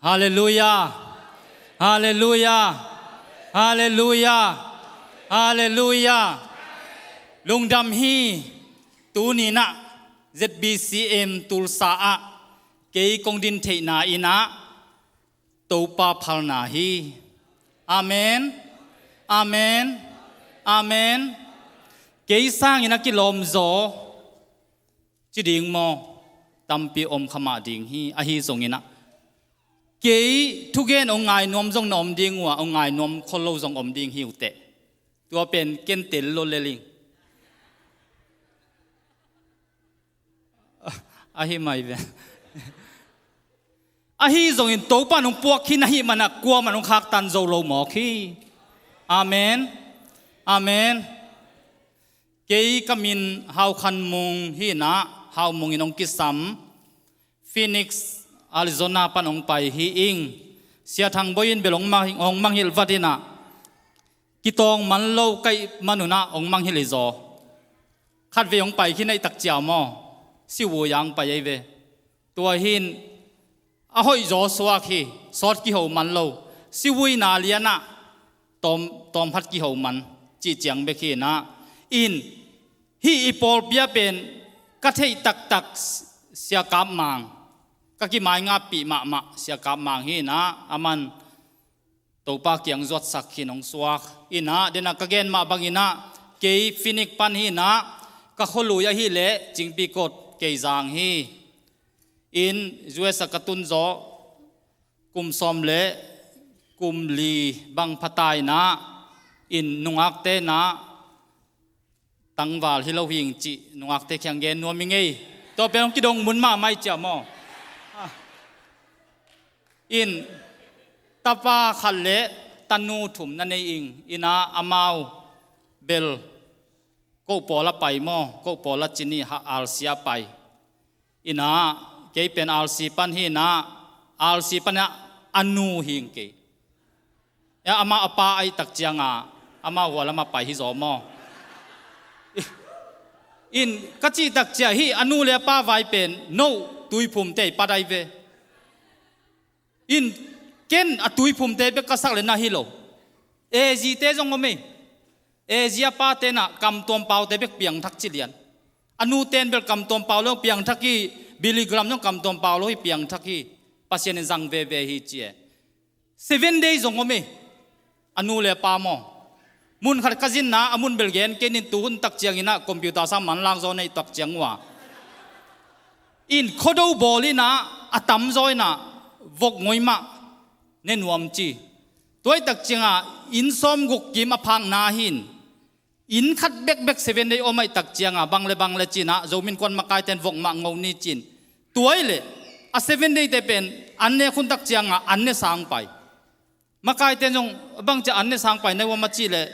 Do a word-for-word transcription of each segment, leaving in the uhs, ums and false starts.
Halleluiah. Halleluiah. Halleluiah. Halleluiah. Lungdam hi. Tuninah Z B C M Tulsa ah kei kong din theihna inah Topa phalna hi. Amen. Amen. Amen. Kei sangin a kilawmzaw ci ding maw? Tampi om kha mah ding hi. Ahi zonginah kei thugen hong ngainuam zong na om ding uh a, hong ngainuam khol lo zong om ding hi uh teh. Tua pen ken tel lo leling. Ahi mai ve. Ahi zongin Topa nong puak khin ahih manah kuamah nong khaktan zo lo mawk hi. Amen. Amen. Kei ka min Hau Khan Mung hinah, Hau Mung in hong kisam, Phoenix, Arizona pan hong pai hi ing. Sia Thang Boi in bel hong mang, hong mangilh vat inah, kitawng man lo ka hih manunah hong mangilh hi zaw. Khatvei hong pai khin ahih tak ciang maw, Siwui ah hong pai ahi ve. Tua hin a hoih zaw suak hi, sawt kiho man lo. Siwui na lianah tawm, tawm khat kiho man cih ciang bek hinah. In hih i pawlpi ah pen ka theih taktak Sia Kap Mang, ka kimaingappih mahmah Sia Kap Mang hinah, aman Topa kiang zuatsak khin hong suak. Inah, denah ka gen mah banginah, kei Phoenix pan hinah, ka khualui ahih leh Cingpikot, Keizang hi. In U S a ka tun zawh kum sawm le kum li bang pha ta inah, in nungakte inah, tangval hi lo hing cih nungakte kiang gen nuam i ngei. Tua pen hong kidong mun mahmah i ciah maw? In tapa khat le tanu thum na nei ing. Inah amau bel ko pawl a pai maw, ko pawl a cini ha R C a pai. Inah kei pen R C pan hinah, R C panah a nu hing kei. Amah a pa ahih tak cianga amah hua lamah pai hi zaw maw? In ka cih tak ciah hih a nu le a pa vai pen no tuiphumte i pat ahi ve. In ken a tuiphumte bek ka sak le na hi lo. A G te zong om ei. A G a pa tenah kamtuam paute bek piangthak ci lian. A nu ten bel kamtuam pau lo piangthak hi. Billy Graham zong kamtuam pau lo hi piangthak hi. Pasian in zang veve hi ci e. Seven Day zong om e. A nu le a pa maw? Mun khat ka zinna a mun bel gen kei nin, tuhun tak cianginah computer sang manlak zaw nei tak ciang uh a, in khuado bawl inah a tamzaw inah vok ngoi mah ne nuam ci. Tuai tak ciangah inn sawmguk kim a phakna hin inn khat bekbek Seven Day om ahih tak cianga bang le bang le cinah Zomi Innkuan makaiten vok mah ngo ni cin. Tuai le a Seven Day te pen an ne khun tak cianga an ne sang pai. Makaiten zong bang cia an ne sang pai na uam a cih leh,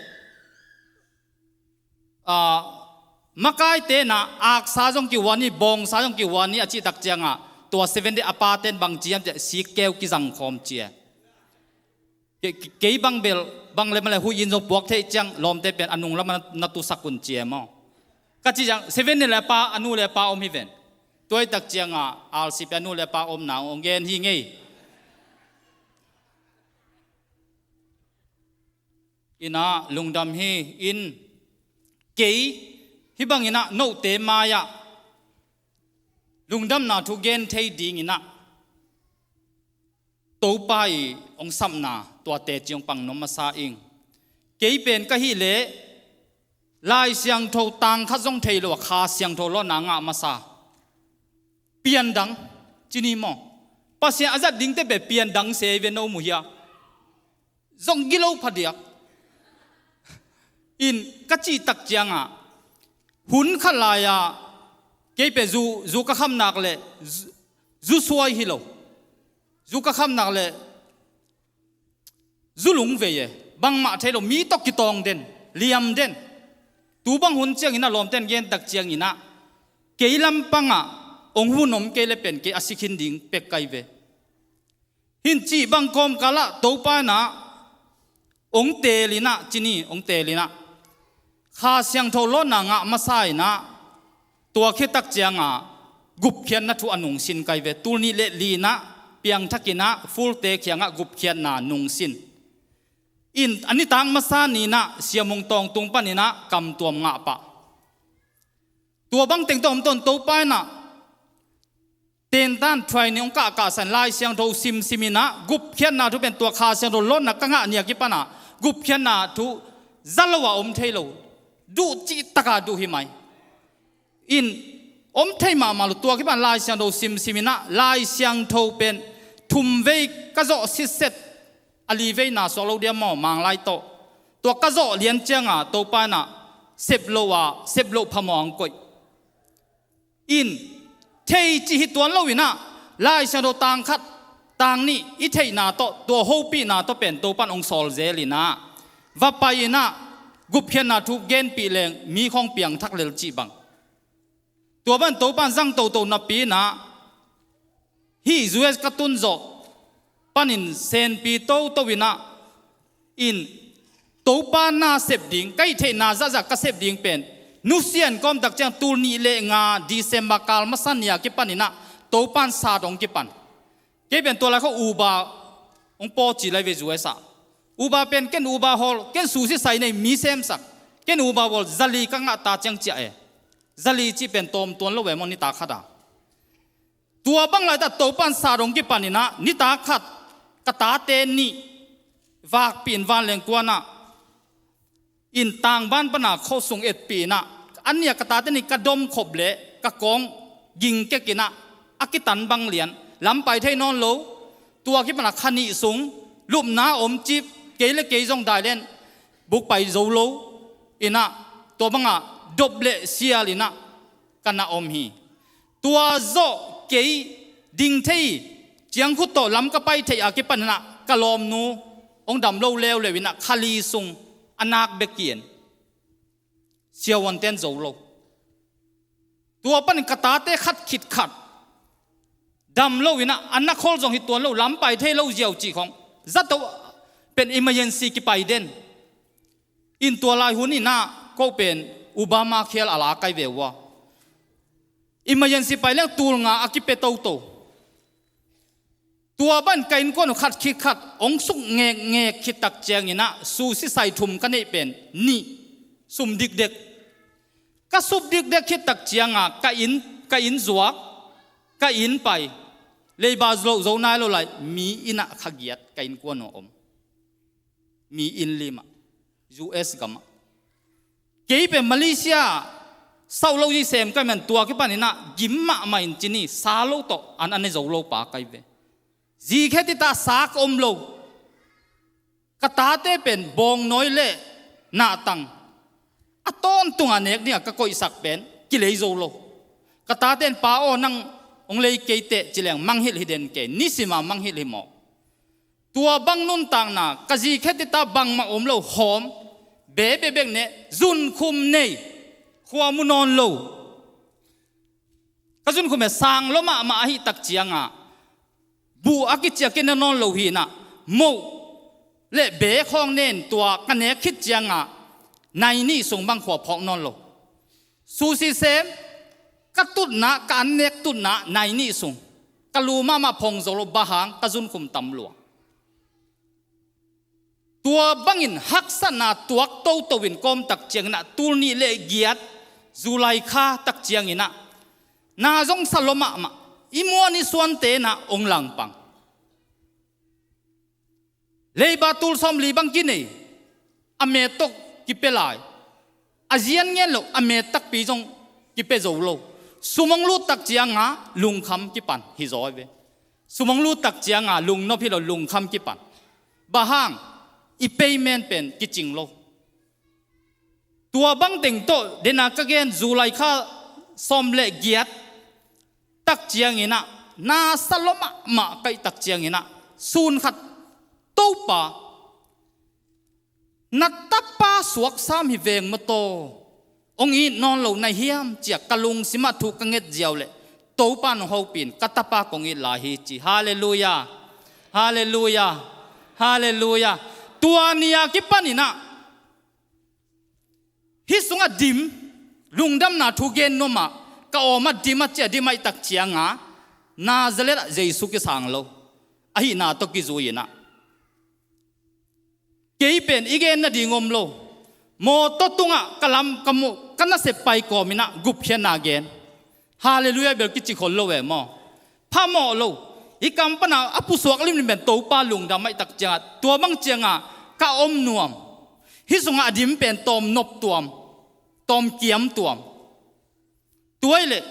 makaite na aksa zong kihuan hi, bawngsa zong kihuan hi a cih tak ciangah tua Seven Day a paten bang ciam ciah sikkeu kizang khawm cia. Kei bang bel bang le male hui in zong puak theih ciang lawmte pen a nung lamah na tusak un cia maw? Ka cih ciang Seven Day le a pa, a nu le a pa om hi ven. Tuai tak ciangah R C pen a nu le a pa omna hong gen hi ngei. Inah lungdam hi. In kei hih banginah note mai-ah lungdamna thu gen thei dinginah Topa i hong sapna tuate ci hong pang nuam masa ing. Kei pen ka hih leh Lai Siangtho tang khat zong thei lo a Kha Siangtho lawnna ngah masa. Piandang cini maw? Pasian a zat dingte pen piandang se ve no muhia. Zong gilo phadiak. In ka cih tak ciangah hun khat lai-ah kei pen zu, zu ka khamnak le zu, zu suai hi lo. Zu ka khamnak le zu lungvei e. Bangmah thei lo, mi tawh kitawng den, liam den. Tu bang hun ciangin a lawmten gen tak cianginah kei lampangah hong hun om kei le pen kei a si khin ding pek kai ve. Hin cih bang kawmkalah Topa inah hong teelinah cini hong teelinah Kha Siangtho lawnna ngah masa inah tua khit tak cianga gupkhiatna thu a nungsin kai ve. Tul nih le linah piangthak in ah fulte kiangah gupkhiatna nungsin. In a nitak masa ni-in ah siamung tawngtung panin ah kamtuam ngah pah. Tua bangteng tawh om tawn Topa in ah tentan training hong kahkahsan Lai Siangtho simsim in ah gupkhiatna thu pen tua Kha Siangtho lawnna ka ngah ni a kipan ah gupkhiatna thu za lo a om thei lo, duh cihtak a duh hi mai. In om thei mahmah lo, tua kipan Lai Siangtho simsim in ah Lai Siangtho pen thum vei ka zawh sitset, a li veina suak lo diam maw, Manglai tawh. Tua ka zawh lian ciang a Topa in ah sep lo a, sep loh phamawh hong koih. In thei cih hi tuan lo in ah Lai Siangtho tang khat tang nih i theihna tawh, tua hopihna tawh pen Topa in hong sawl zel in ah va pai in ah gupkhiatna thu genpih leng mi khawng piangthak lel cih bang. Tua bang Topa in zang toto napi in ah hih U S ka tun zawh panin senpi toto in ah, in Topa na sep ding, ka hih theihna zahzah ka sep ding pen nusia in kawm tak ciang tul nih le nga December kal masa ni a kipan in ah Topa in sat hong kipan. Kei pen tua lai khawng Uber hong paw ci lai ve U S ah. Uber pen ken Uber hawl, ken susi sai nei, mi semsak. Ken Uber bawl zali ka ngah ta ciang ciah e. Zali cih pen tawm tuan lo ve maw nitak khat a. Tua bang laitak Topa in sat hong kipan in ah nitak khat ka tate nih vakpih in vanleng kuan ah, in tangban pana khuasung etpih in ah, a nih a ka tate nih ka dom khop leh ka kawng ging kek in ah a kitan bang lian, lam pai thei nawn lo. Tua kipan ah kha nih sung lupna om cip, kei le kei zong dai len buk pai zo lo in ah, tua bang ah dop le sial in ah ka na om hi. Tua zawh kei ding thei, ciangkhut tawh lam ka pai thei a kipan in ah ka lawmnu hong dam lo leuleu in ah kha li sung a nak bek kian, siavuante'n zo lo. Tua panin ka tate khat khit khat dam lo in ah a na khawl zong hi tuan lo, lam pai thei lo ziau cih khawng zato pen emergency kipai den. In tua lai hun in ah ko pen Obama khial a la kai ve uh a, emergency pai leng tul nga a kipia toto. Tua bang ka innkuan uh khat khit khat hong suk ngekngek khit tak ciang in ah susi sai thum ka neih pen nih sum dikdek. Ka sum dikdek khit tak ciang a ka inn, ka inn zuak, ka inn pai, leiba zo, zo nai lo lai, mi inn ah kha giat ka innkuan uh om. Mi inn lim ah, U S gam ah. Kei pen Malaysia sauh lo zi sem ka hi man, tua kipan in ah gim mahmah in ci ni, sa lo tawh an a ne zo lo pa ka hi ve. Zi khe tita sak om lo. Ka tate pen bawngnawi le nahtang a tawntung a nek ding a ka koihsak pen kilei zo lo. Ka tate'n, "Pa aw, nang hong lei kei teh," ci leng, "Mangngilh hi den kei, nisim a mangngilh hi mawk." Tua bang nuntakna, ka zi khe tita bangmah om lo, hawm, be bekbek ne, zunkhum nei, khua mu nawn lo. Ka zunkhum e sang lua mahmah ahih tak ciang a, buh a kiciak in a nawn lo hi in ah, moh le be khawng nen, tua ka nek khit ciang a nai nih sung bang khua phawk nawn lo. Susi sem, ka tutna, ka an nek tutna nai nih sung, ka lu mahmah phong zo lo, bang hang ka zunkhum tam lua. Tua bangin haksatna tuak toto in kawm tak ciang in ah tul nih le giat July kha tak ciang in ah na zong sa lua mahmah, i muan i suante in ah hong langpang. Leiba tul sawmli bang kinei, a met tawh kipia lai. A zian ngen lo, a met takpi zong kipia zo lo. Sum hong lut tak ciang a lungkham kipan hi zaw hi ve. Sum hong lut tak ciang a lungnop hi lo, lungkham kipan. Bang hang, i payment pen kicing lo. Tua bang teng tawh, den a ka gen, July kha sawm le giat tak ciang in ah, na sa lua mahmah ka hih tak ciang in ah, sun khat, "Topa, na tapa suak sam hi veng maw taw, hong it nawn lo na hiam?" ci a ka lungsim ah thu ka nget ziau leh, Topa in hong hopih in, "Ka tapa kong it lai hi," ci. Halleluiah. Halleluiah. Halleluiah. Tua ni a kipan in ah, hih sungah dim, lungdamna thu gen nuam ah, ka awm ah dim a, ci a dim ahih tak ciang a, Nazareth ah Jesu kisang lo. ahihna tawh kizui inah, kei pen i gen nading om lo. Mawtaw tungah ka lam ka mu, ka nasep pai kawm inah gupkhiatna gen. Halleluiah bel kici khol lo e maw? Phamawh lo. I kam pana a pusuak limlim pen Topa lungdam ahih tak ciangah, tua bang ciangah ka om nuam. Hih sungah a dim pen tawm nop tuam, tawm kiam tuam. Tua ahih leh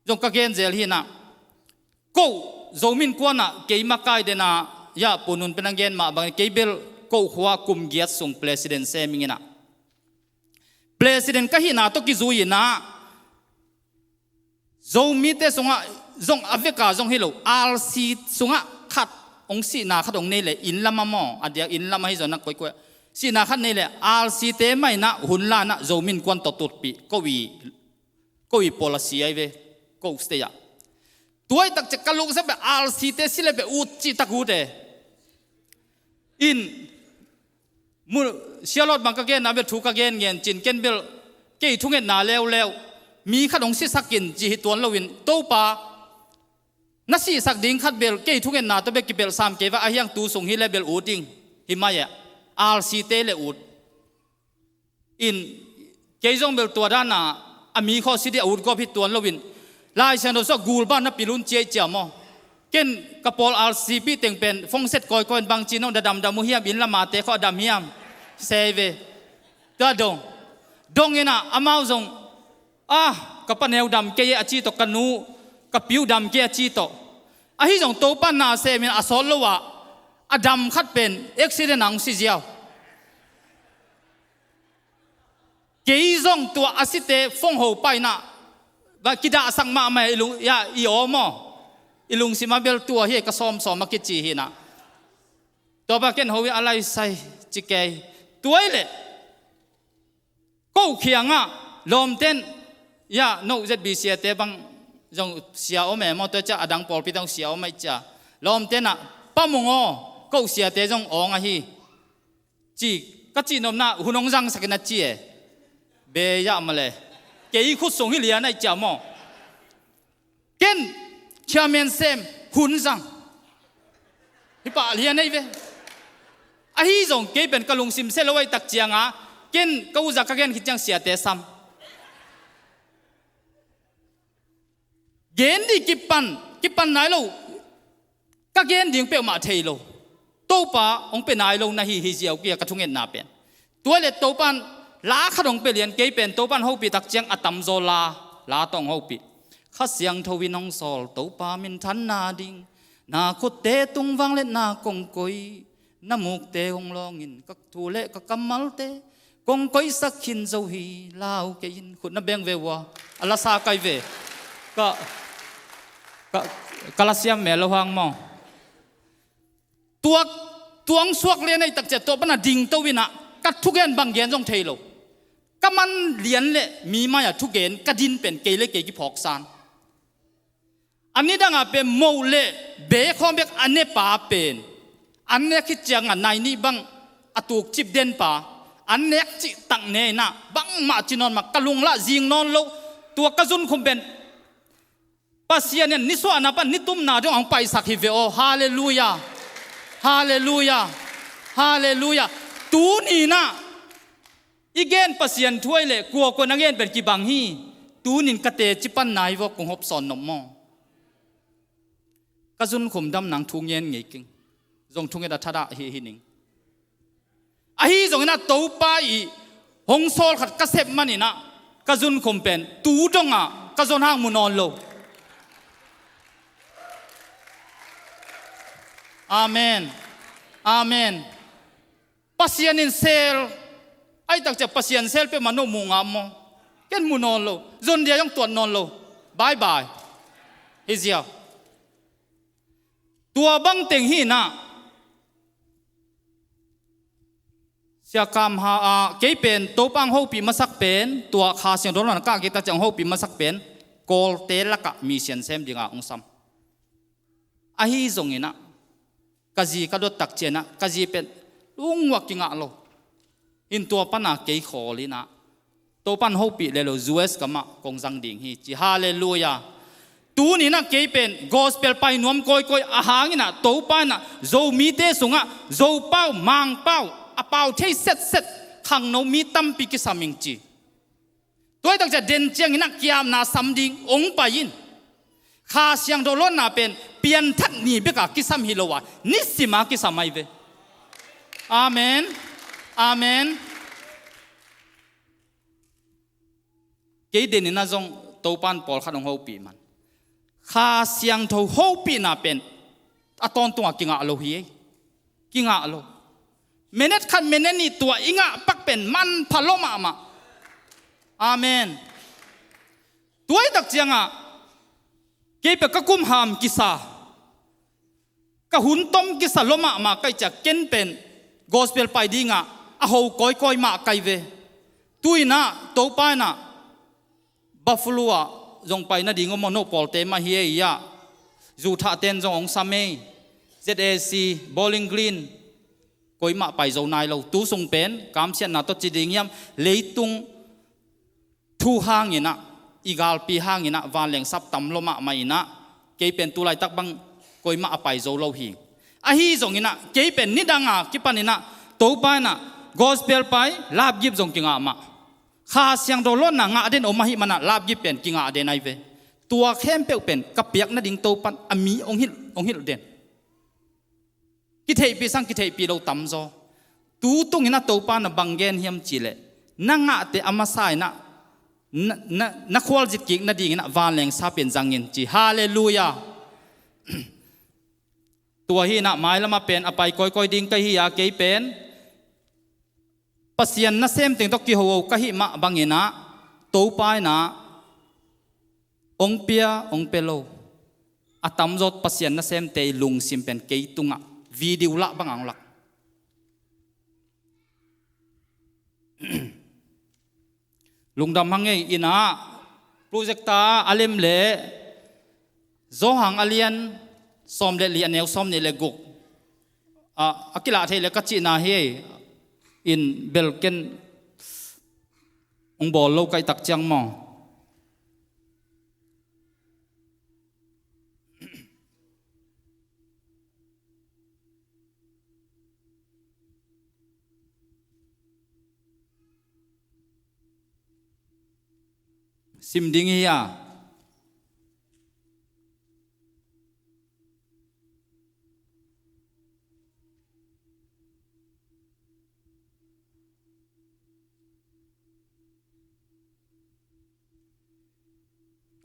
zong ka gen zel hi inah, ko Zomi Innkuan ah kei makai den a, ya, Pu Nun pen a gen mah bangin kei bel ko khua kum giat sung president sem ing inah, president ka hihna tawh kizui inah, Zomite sungah zong a veka zong hi lo, R C sungah khat hong sihna khat hong nei leh, inn lamah maw, a diak inn lamah hi zong inah koikoi ah sihna khat nei leh, R C te mah inah hun la inah Zomi Innkuan tawh tutpih, ko i, ko i policy ahi ve, ko state ah. Tua ahih tak ciang ka lungsim pen R C te si leh pen ut cih tak ut e. In, mu, Sialawt bang ka gen a bel thu ka gen ngen cin, ken bel kei thungetna leuleu, mi khat hong sisak in ci hi tuan loin, Topa, na sihsak ding khat bel kei thungetna tawh bek kipelh sam kei va, ahi hang tu sung hi leh bel ut ding hi mai e, R C te leh ut. In, kei zong bel tua dana a mi khawng si ding a ut gawp hi tuan loin, Lai Siangtho sungah gul ban na pil un ci ahih ciang maw. Ken ka pawl R C pih teng pen phone set kawikawi in, bangci nong da damdam uh hiam, inn lamate khawng a dam hiam, sei ve. Tua dong, dong inah amau zong, ah, ka pa neu dam kei e a ci tawh, ka nu, ka pi uh dam kei a ci tawh. Ahi zong Topa na sem in a sawt lo ah, a dam khat pen accident ah hong si ziau. Kei zong tua a site phone ho pah inah, va kidahsak mahmah e, i lung, ya, i aw maw, i lungsim ah bel tua hi e, ka sawmsawm a kici hi inah. Tua pa ken ho i a laisai ci kei. Tua ahih leh ko kiangah lawmten, ya, no Z B C a te bang zong sia om e maw, tua ciang a dang pawlpi tawh sia om ahih ciang, lawmten ah, Pa Mung aw, ko siate zong awng ahi, ci, ka cihnopna hun hong zangsak in a ci e. Be yah mah le. Kei khut sung hi lian ahih ciang maw. Ken chairman sem, hun zang. Hi pah lian ahi ve. Ahi zong kei pen ka lungsim se lo ahih tak ciangah, ken ka uza ka gen khit ciang siate sam. Gen ding kipan, kipan nai lo. Ka gen ding peuhmah thei lo. Topa hong pia nai lo na hi hi ziau kei a, ka thungetna pen. Tua leh Topa in la khat hong pia lian, kei pen Topa in hopih tak ciang a tamzaw la, la tawh hong hopih. Kha Siangtho in hong sawl, Topa minthanna ding, na khutte tung vangliatna kong koi, na mukte hong lawngin ka thu le ka kammalte kong koisak khin zo hi, lau kei in. Khut na beng ve uh a, a lasa kai ve. Ka, ka, ka lasiam mel lo hang maw. Tua, tua hong suak lian ahih tak ciang tua pan a dingto in ah, ka thugen bang gen zong thei lo. Ka man lian leh mi mai-ah thugen ka din pen kei le kei kiphawksan. A nidangah pen moh le be khawng bek a nepa pen, an nek khit ciangah nai nih bang a tukcip denpa, an nek cihtak ne in ah, bangmah ci nawn mah, ka lunglah zing nawn lo. Tua ka zunkhum pen Pasian in nisuahna pan nitumna dong hong paisak hi ve aw. Halleluiah. Halleluiah. Halleluiah. Tuni in ah i gen Pasian thu ahih leh kuakua na gen pen kibang hi. Tunin ka teci pan nai vawk kong hopsawn nop maw. Ka zunkhum dam nang thu ngen ngei keng. Zong thunget a thadah hi hi ning. Ahi zongin ah Topa i hong sawl khat ka sep manin ah ka zunkhum pen tu dongah ka zon hang mu nawn lo. Amen. Amen. Pasian in sel, ahih tak ciang Pasian sel peuhmah no mu ngam maw? Ken mu nawn lo. Zon dia zong tuat nawn lo. Bye bye. Hi ziau. Tua bang teng hi in ah. Sia Kam Ha, ah, kei pen Topa hong hopih masak pen, tua Kha Siangtho na kah kei tak ciang hong hopih masak pen, Kawlte lakah mission sem dingah hong sam. Ahi zongin ah, ka zi ka dot tak ciang ah, ka zi pen lungua kingah lo. In tua pan a kei khawl in ah, Topa in hopih le lo, U S gamah kong zang ding hi ci. Halleluiah. Tuni-in ah kei pen gospel pai nuam kawikawi a hangin ah Topa in ah Zomite sungah Zopau, Mangpau, a pau thei setset khangno mi tampi kisam ing ci. Tua hi tak ciang den ciangin ah kiamna sam ding hong pai in. Kha Siangtho luatna pen pianthak ni bek a kisam hi lo a, nisim a kisam ahi ve. Amen. Amen. Kei den in ah zong Topa in pawlkhat hong hopih man. Kha Siangtho hopihna pen a tawntung a kingah lo hi ei. Kingah lo. Minute khat, minute nih tua i ngah pak pen manpha lua mahmah. Amen. Tua hi tak ciangah kei pen ka kum ham kisa, ka hun tom kisa lua mahmah ka hih ciang ken pen gospel pai dingah a ho kawikawi mah ka hi ve. Tu-in ah Topa in ah Buffalo ah zong pai nading om maw, no pawlte mah hi ei ah. Zu thahte in zong hong sam ei. Z A C, Bowling Green, koimah pai zo nai lo. Tu sung pen kamsiatna tawh ci ding hiam, leitung thu hangin ah, i galpi hangin ah vanleng sap tam lua mahmah in ah, kei pen tu laitak bang koimah a pai zo lo hi. Ahi zongin ah kei pen nidang a kipanin ah Topa in ah gospel pai, lapgip zong kingah mah. Kha Siangtho luatna ngah den om ahih man ah lapgip pen kingah den ahi ve. Tua khempeuh pen ka piak nading Topa in a mi hong hilh, hong hilh den. Kitheihpih sang kitheihpih lo tamzaw. Tu tungin ah Topa in ah bang gen hiam cih leh, na ngahte a masa in ah na, na, na khualzin kik nadingin ah vanleng sap in zang in ci. Halleluiah. Tua hi in ah mailam ah pen a pai kawikawi ding ka hi a, kei pen Pasian nasem teng tawh kihoho ka hih mah bangin ah Topa in ah hong pia, hong pia lo. A tamzaw Pasian nasemte i lungsim pen kei tungah video lah bang a hong lak. Lungdam hang ei. In ah projector a lem leh Johan a lian sawm le li, a neu sawmnih le guk. A, a kilah theih leh ka cihna hi ei. In bel ken hong bawl lo ka hih tak ciang maw. Sim ding hi a.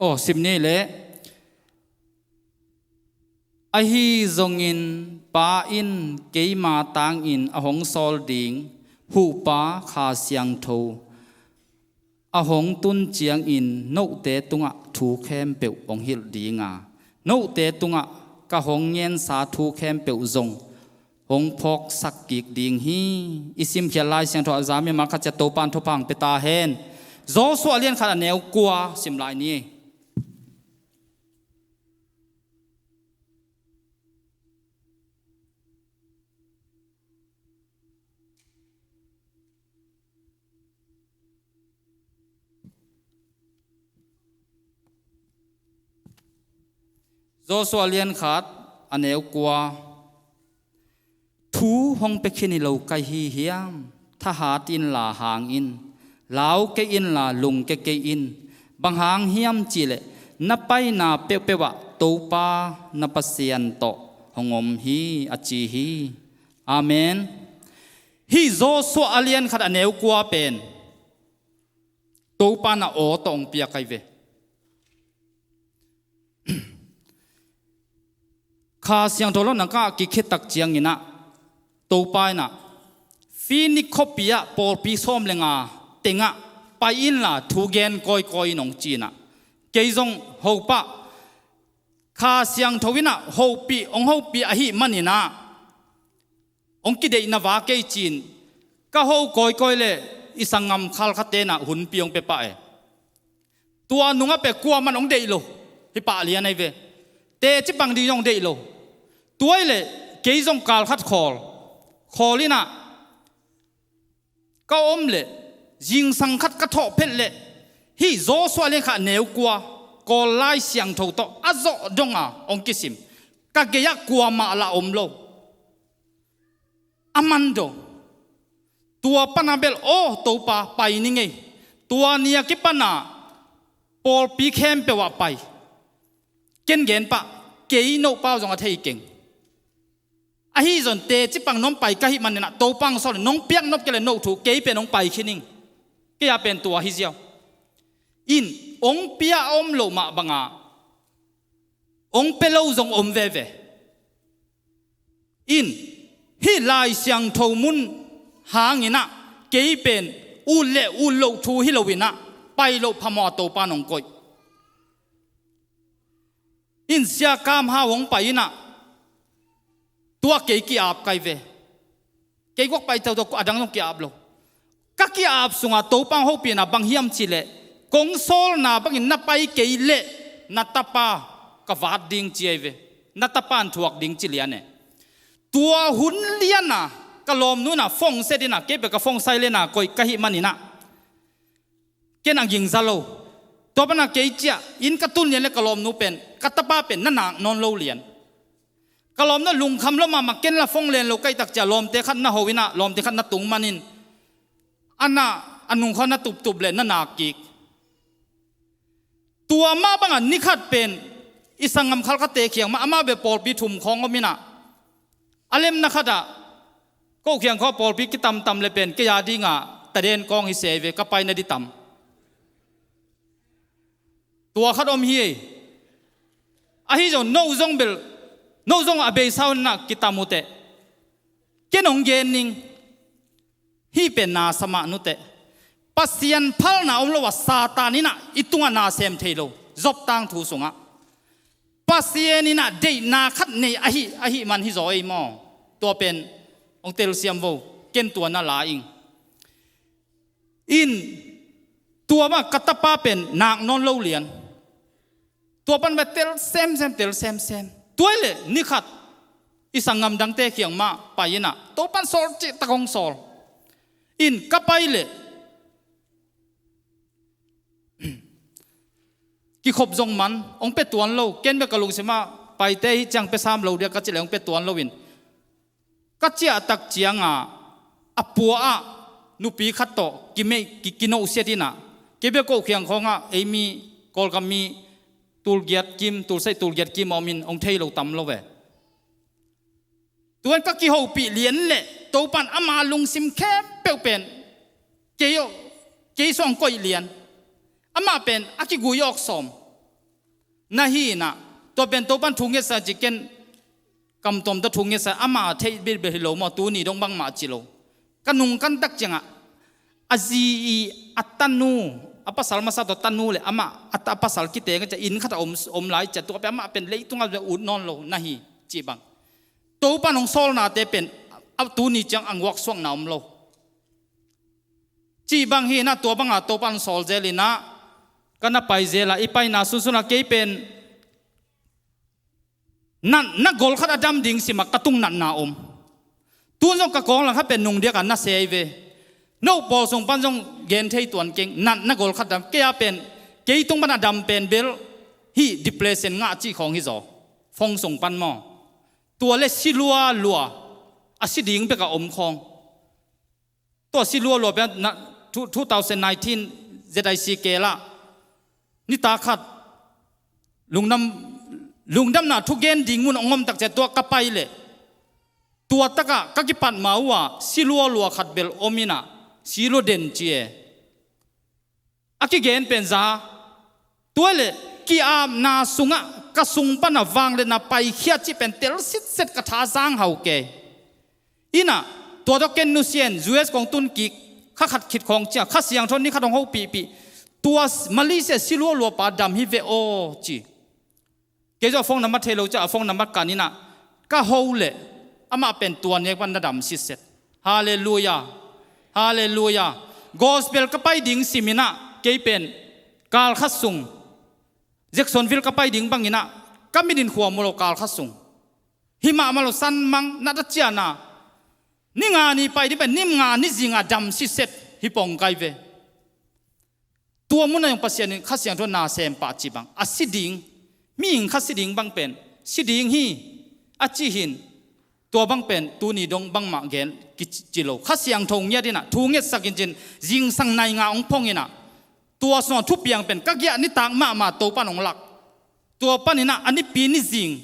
Aw, sim ni leh. Ahi zongin Pa in keima tangin a hong sawl ding Huhpa Kha Siangtho a hong tun ciangin note tungah thu khempeuh hong hilh ding a, note tungah ka hong ngensa thu khempeuh zong hong phawksak kik ding hi. I simkhiat Lai Siangtho a za mimal khat ciat Topa in thupha hong pia ta hen. Joshua lian khat a neu kua sim lai ni. Joshua lian khat a neu kua. Thu hong pia khin hi lo ka hi hiam? Thahat inla hang in, lau kei inla lungkia kei in. Bang hang hiam cih leh na paina peuhpeuh ah Topa na Pasian tawh hong om hi, a ci hi. Amen. Hih Joshua a lian khat a neu kua pen Topa in a aw tawh hong piak ahi ve. Kha Siangtho lo na kah kik khit tak ciangin ah Topa in ah Phoenix khuapi ah pawlpi sawm le nga tengah pai inla thu gen kawikawi in hong ci in ah kei zong hopah Kha Siangtho in ah hopih, hong hopih ahih manin ah hong kideihna va kei ci-in ka ho kawikawi leh i sanggam khalkhatte in ah hunpi hong pia pah e. Tua nungah pen kuaman hong deih lo. Hih pah lian ahi ve. Teci pang ding zong deih lo. Tua hi leh kei zong kal khat khawl, khawl in ah ka om leh zingsang khat ka thawh phet leh hih Joshua lian khat a neu kua Kawl Lai Siangtho tawh a zawh donga hong kisim. Ka gei-ah kuamah lah om lo. A man do. Tua pana bel aw Topa pai ni ngei. Tua ni a kipana pawlpi khempeuh ah pai. Ken gen pah, kei nohpau zong a thei keng. Ahi zong teci pang nong pai ka hih maninah Topa hong sawl in nong piak nop kei le note thu kei pen hong pai khin ing. Kei a pen tua hi ziau. In hong pia a om loh mah banga hong pia lo zong om veve. In hih Lai Siangtho mun hanginah kei pen ut le ut loh thu hi loinah pai loh phamawh a Topa nong koih. In Sia Kam Hau hong pai inah tua kei ki-ap kai ve. Kei guak pai tau tau a dang zong ki-ap lo. Ka ki-ap sungah Topa hong hopihna bang hiam cihleh kong sawlna bangin na pai kei leh na tapa ka vat ding ci ahi ve. Na tapa an thuak ding ci lian e. Tua hun liana ka lawmnu inah phone set inah kei pe ka phone silent-a koih ka hih maninah ken a gingza lo. Tua pana kei ciah in ka tun lian le ka lawmnu pen ka tapa pen na nak nawn lo lian. Ka lawmnu lungkham lo mahmah ken la phone len lo kaihtak ciah lawmte khat na ho inah lawmte khat na tung manin a na a nungkhua na tuptup le na nak kik. Tua mah bangah nikhat pen i sanggam khalkhate khiang mah amah bel pawlpi thum khawng om inah a lemna khatah ko khiang khaw pawlpi kitamtam le pen kei a dingah taden kawng hi sei ve ka paina di tam. Tua khat om hi ei. Ahi zong no zong bel no zong a beisa unah kitam uh teh. Ken hong gen ning. Hih pen na sa mah nuteh. Pasian phalna om lo a Satan inah i tungah na sem thei lo. Job tangthu sungah Pasian inah deihna khat nei ahi, ahi man hi zaw ei maw? Tua pen hong telsiam vo. Ken tua na la ing. In tua mah ka tapa pen nak nawn lo lian. Tua pan va tel semsem, tel semsem. Tua i le nikhat i sanggam dangte khiang mah pai inah Topan sawl cihtak hong sawl. In ka pai le kikhop zong man hong pia tuan lo. Ken bek ka lungsimah paite hi ciang pia sam lo dia ka cih le hong pia tuan lo in ka ciahtak cianga a pua ah nupi khat tawh kimeih ki, kinohsiat inah kei bek ko khiang khawngah ei mi Kawlgam mi tulgiat kim, tulsaih tulgiat kim a om in hong thei lo tam lo ve. Tuan ka kihopih lian le Topan ama lungsim khempeuh pen kei aw, kei suang koih lian. Amah pen a kigui awk sawm na hi inah tua pen Topan thu ngetsa ci ken kamtuam tawh thu ngetsa amah a theih bilbil hi lo maw? Tuni dong bangmah ci lo. Ka nungkan tak ciangah a zi i a tanu a pasal masa tawh tanu le amah a ta, a pasal kiteng a ciah inn khatah om, om lai ciah tua pen amah pen leitungah ut nawn lo na hi cih bang. Topan hong sawlnate pen a tuni ciang a nguaksuakna om lo. Cih bang hi inah tua banga Topan sawl zel inah ka na pai zel a i paina sunsunah kei pen natna gol khat a dam ding simah ka tung natna om. Tun zong ka kawng lang khat pen nungdiakah na sei ve. No pawl sung pan zong gen thei tuan keng natna gol khat dam kei a pen kei tung pan a dam pen bel hih depression ngah cih khawng hi zaw. Phone sung pan maw? Tua le si lualua a si ding bek a om khawng. Tua si lualua pen na, two, two thousand nineteen Z I C kei lah nitak khat lungdam, lungdamna thugen ding mun hong om tak ciah tua ka pai le tua takah ka kipat ma uh a si lualua khat bel om inah si lua den ci e. A kigen pen za. Tua le ki-apna sungah ka sung pana vang le na paikhia cih pen tel sitset ka tha zang hau kei. Inah tua tawh ken nusian U S kong tun kik kha khat khit khawng ciah Kha Siangtho ni khat hong hopihpih. Tua Malaysia si lualua pa dam hi ve aw ci. Kei zong a phone nambat thei lo ciah a phone nambat kan inah ka ho le amah pen tua nek pan na dam sitset. Halleluia. Halleluia. Gospel ka pai ding sim inah kei pen kal khat sung Jacksonville ka pai ding bang inah ka mit in khua mu lo kal khat sung. Hi mahmah lo sanmang nat a ciahna ni nga ni pai ding pen ni nga ni zinga dam sitset hi pong kai ve. tua munah zong Pasian in Kha Siangtho na sem pah cih bang a si ding, mihing khat si ding bang pen si ding hi a cih hi in, tua bang pen tuni dong bangmah gen kici lo. Kha Siangtho ngiat inah thu ngetsak in cin zingsang nai nga hong phong inah, tua sungah thupiang pen ka giah nitak mahmah Topa'n hong lak. Tua paninah a nipi nizing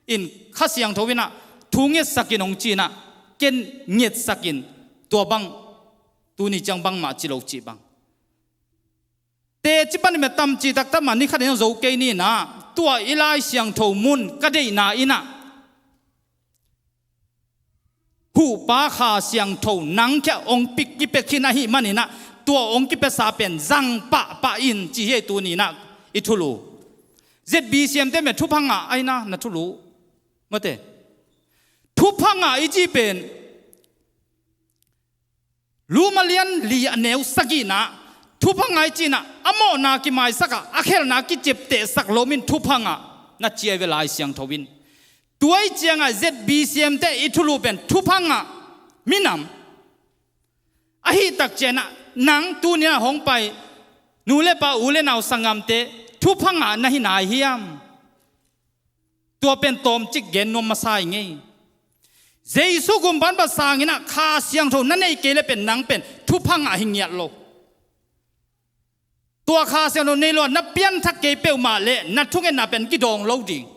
in Kha Siangtho inah thu ngetsak in hong ci inah, ken ngetsak in, tua bang tuni ciang bangmah ci lo cih bang. Teci panin bia tamci taktak mah ni khat in zo kei ni inah, tua i Lai Siangtho mun ka deihna inah Huhpa Kha Siangtho nang kiang hong pia, kipia khin ahih maninah, tua hong kipiasa pen zang pahpah in ci hi ei tuni inah i thulu. Z B C M te mah thupha ngah ahi inah na thulu. Mate. Thupha ngah i cih pen Rom a lian li a neu sagihna, thupha ngah i cih inah a mawhna kimaisak a, a khelhna kiciaptehsak lomin thupha ngah na ci ahi ve Lai Siangtho in. Tua ahih ciangah Z B C M te i thulu pen thupha ngah minam. Ahih tak ciangah nang tuni inah hong pai nu le pa, u le nau, sanggamte, thupha ngah na hi nai hiam? Tua pen tawmcik gen nuam masa ing ei. Jesu gumpa pan sang inah Kha Siangtho na neih kei leh pen nang pen thupha ngah hi ngiat lo. Tua Kha Siangtho nei lo a na pianthak kei peuhmah leh na thungetna pen kidawng lo ding.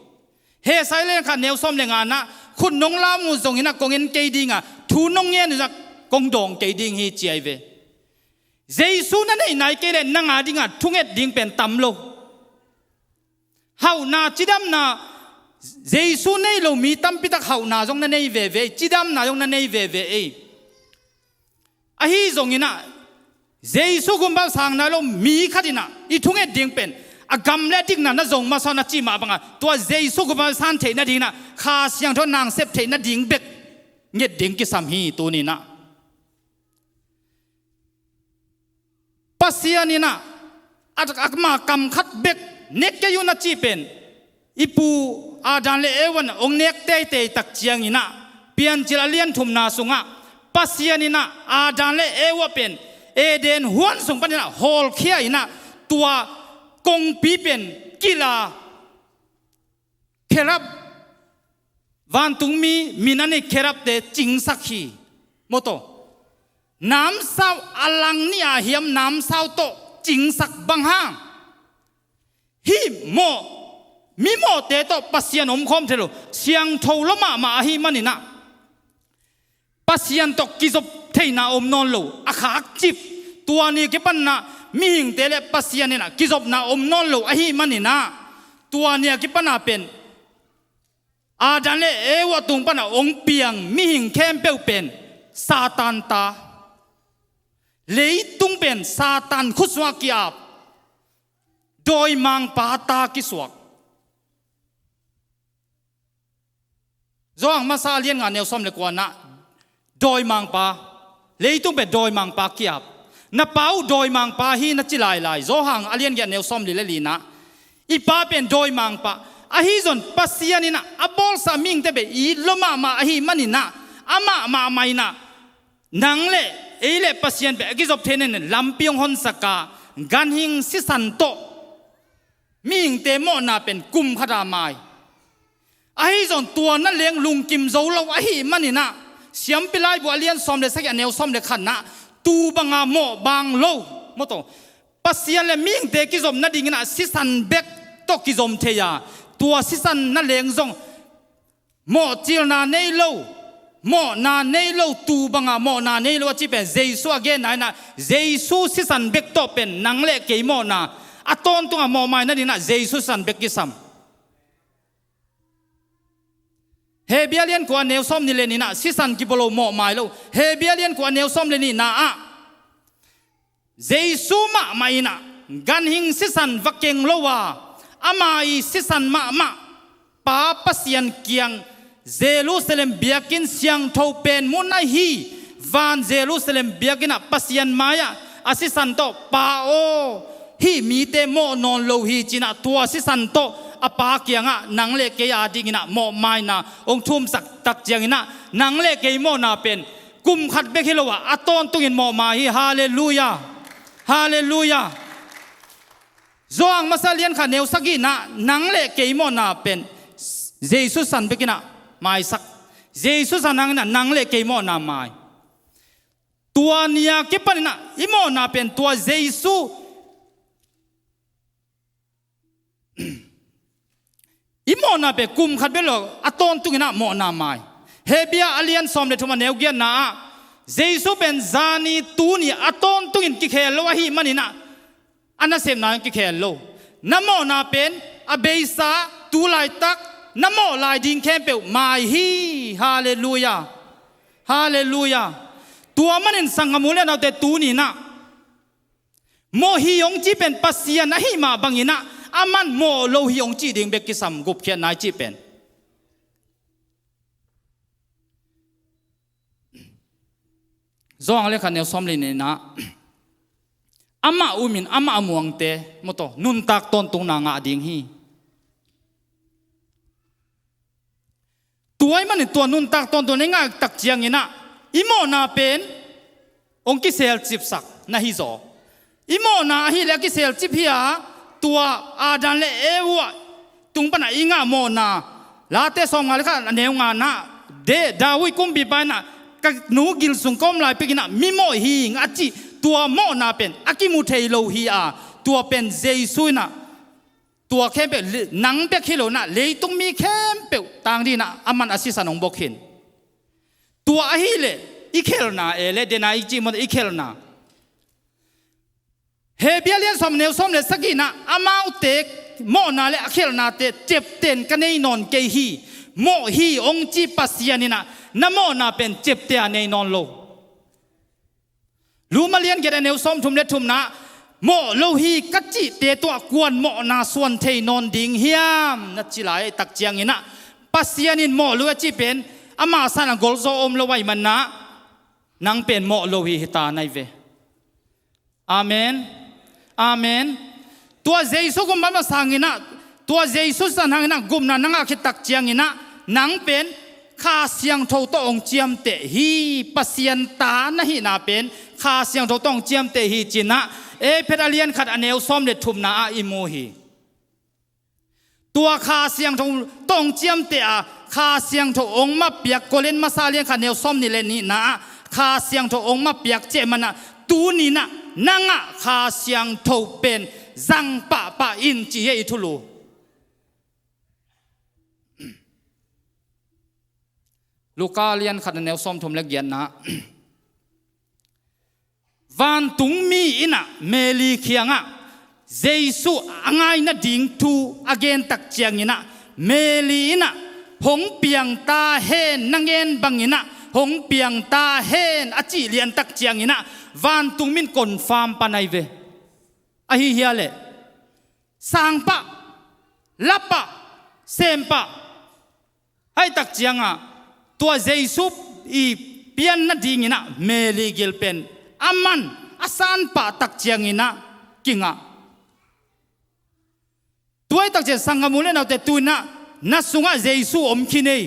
Hesai lian khat neu sawm le nga inah, khut nong lam uh zong inah kong en kei ding a, thu nong ngen uh zong kong dawng kei ding hi ci ahi ve. Jesu na neih nai kei leh nang a dingah thunget ding pen tam lo. Hauhna, cidamna, Jesu nei lo mi tampi tak hauhna zong na nei veve ei, cidamna zong na nei veve ei. Ahi zong inah Jesu gumpa sang nai lo mi khat inah i thunget ding pen a gam le a dikna na zong masa na cih mah bangah, tua Jesu gumpa san theih nading inah Kha Siangtho nang sep theih nading bek nget ding kisam hi tuni inah. Pasian inah a, a, ama kam khat bek nek kei un a cih pen i pu Adam le Eva in hong nek teitei tak ciang inah, Piancil a lian thumna sungah Pasian inah Adam le Eva pen Eden huan sung paninah hawlkhia inah, tua kongpi pen kila, kherub, vantungmi min a nei kherubte cingsak hi. Mawtaw, namsau a lang nih a hiam namsau tawh cingsak bang hang? Hih mawh, mi mawhte tawh Pasian omkhawm thei lo, siangtho lua mahmah ahih maninah Pasian tawh kizop theihna om nawn lo, a khakcip. Tua ni a kipanah mihingte le Pasian inah kizopna om nawn lo ahih maninah, tua ni a kipanah pen Adam le Eva tung panah hong piang mihing khempeuh pen Satan ta, leitung pen Satan khut sungah ki-ap, dawimangpa ta kisuak. Johan masa a lian nga neu sawm le kuana, dawimangpa, leitung pen dawimangpa ki-ap. Na pa uh dawimangpa hi na ci lailai, Johan a lian giat neu sawm li le lina. I pa pen dawimangpa. Ahi zong Pasian inah a bawlsa mihingte pen it lua mahmah ahih maninah, amah mahmah inah nang le ei le Pasian pen a kizop theih nading lampi hong honsak a, ganhing sisan tawh mihingte mawhna pen kum khat a mai. Ahi zong tua na leng lungkim zo lo ahih maninah, Siampi Laibu a lian sawm le sagih a neu sawm le khatnah, tu banga mawh bang lo, mawtaw, Pasian le mihingte kizop nadinginah sisan bek tawh kizom thei a, tua sisan na leng zong mawhcilna nei lo, mawhna nei lo, tu banga mawhna nei lo a cih pen Jesu a genna inah, Jesu sisan bek tawh pen nang le kei mawhna a tawntungah mawhmai nadinginah Jesu sisan bek kisam. Hebru a lian kua neu sawm nih le nihna ah sisan kibolo mawhmai lo. Hebru a lian kua neu sawm le nihna ah Jesu mahmah inah ganhing sisan va keng lo a, ama i sisan mahmah Pa Pasian kiang Jerusalem biakinn siangtho pen mun ahi van Jerusalem biakinn ah Pasian mai-ah a sisan tawh, Pa aw, hih mite mawh nawn lo hi, ci-inah tua sisan tawh a Pa kiangah nang le kei adinginah mawhmaina hong thumsak tak cianginah nang le kei mawhna pen kum khat bek hi lo ah a tawntungin mawhmai hi. Halleluiah. Halleluiah. Johan masa lian khat neu sagihna, nang le kei mawhna pen Jesu san bekinah maisak. Jesu san hanginah nang le kei mawhna mai. Tua nia kipaninah i mawhna pen tua Jesu i mawhna pen kum khat bek lo a tawntunginah mawhna mai. Hebru a lian sawm le thum a neu giatna ah Jesu pen zani tuni a tawntungin kikhel lo ahi maninah a nasepna in kikhel lo. Na mawhna pen a beisa tu laitak na mawh lai ding khempeuh mai hi. Halleluia. Halleluia. Tua manin sanggam u le naute tuninah mawh hi hong ci pen Pasian ahi mah banginah aman mawh lo hi hong ci ding bek kisam gupkhiatna i cih pen. Johan le khat neu sawm le nihna ah amah umin amah a muangte mawtaw nuntak tawntungna ngah ding hi. Tua i manin tua nuntak tawntungna i ngah tak cianginah i mawhna pen hong kiselcipsak na hizaw. I mawhna ahileh a kiselcip hi a, tua Adam le Eva tung panah i ngah mawhna Late sawmnga le khat a neu ngana de David kumpipa inah ka nu gil sung ka om lai pekinah mi mawh hing a cih tua mawhna pen a kimu thei lo hi a, tua pen Jesu inah tua khempeuh nang bek hi lo inah leitung mi khempeuh tang dinah aman a sisan hong bok hin. Tua ahileh i khelna e le dena i cih mawh i khelna Hebru a lian sawm neu sawm le sagihna amaute mawhna le a khelnate ciaptehna ka nei nawn kei hi. Mawh hi hong ci Pasian inah na mawhna pen ciapteh a nei nawn lo. Rom a lian giat a neu sawm thum le thumna mawh lo hi ka cihte tua kuan mawhna suan thei nawn ding hiam na ci lai tak cianginah Pasian in mawh lo a cih pen ama san a golzaw om lo ahi manah nang pen mawh lo hi hita nai ve. Amen. Amen. Tua Jesu gum mama sanginah tua Jesu san hanginah gupna na ngah khit tak cianginah nang pen Kha Siangtho tawh hong ciamteh hi. Pasian ta na hihna pen Kha Siangtho tawh hong ciamteh hi cinah Efesa a lian khat a neu sawm le thumna ah i mu hi. Tua Kha Siangtho tawh hong ciamteh a Kha Siangtho hong mapiak Korin masa lian khat neu sawm nih le nihna ah Kha Siangtho hong mapiak ciah manah tuninah na ngah Kha Siangtho pen zang pahpah in ci hi i thulu. Luka lian khat a neu sawm thum le giatna vantungmi inah Meli kiangah Jesu a ngai nading thu a gen tak cianginah Meli inah hong piang ta hen na ngen banginah hong piang ta hen a cih lian tak cianginah vantungmi in confirm pan ahi ve. Ahi hialeh sangpah, lapah, sempah ahi tak ciangah tua Jesu i pian nadinginah Meli gil pen aman a sanpah tak cianginah kingah. Tua ahi tak ciang sanggam u le naute tuinah na sungah Jesu om khin ei.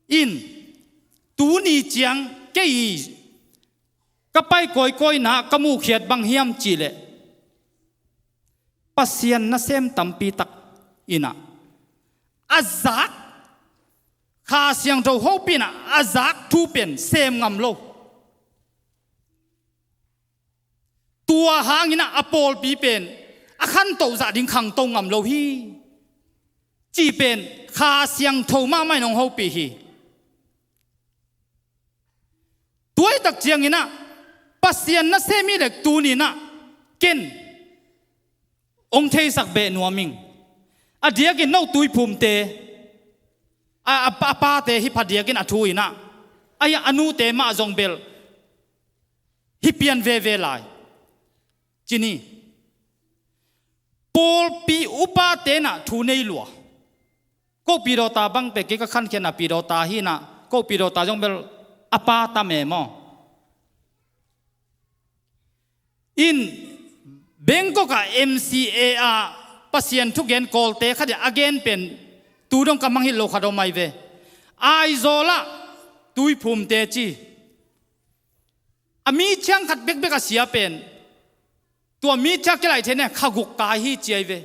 In tuni ciang kei ka pai kawikawina ka muhkhiat bang hiam cihleh Pasian nasem tampi tak inah a zak Kha Siangtho hopih inah a zak thu pen sem ngam lo. Tua hanginah a pawlpi pen a khantoh zah ding khangto ngam lo hi. Cih pen Kha Siangtho mahmah in hong hopih hi. Tua ahi tak cianginah Pasian nasem hi leh tuninah ken hong theisak beh nuam ing. A diakin no tuiphumte a, a, a pate hi phadiakin a thu inah a, a nute mah zong bel hi pian veve lai. Cini pawlpi upate inah thu nei lua. Ko pidawta bang pek kei ka khankhiatna pidawta hi inah ko pidawta zong bel a pa tam e maw? In Bangkok ah M C A ah Pasian thugen kawlte khat in a gen pen tu dong ka mangngilh lo khat om ahi ve. Aizawl ah tuiphumte ci a mi ciang khat bekbek a sia pen Tua mi ciang kilaih thei ne, kha guk kai hi ci ahi ve.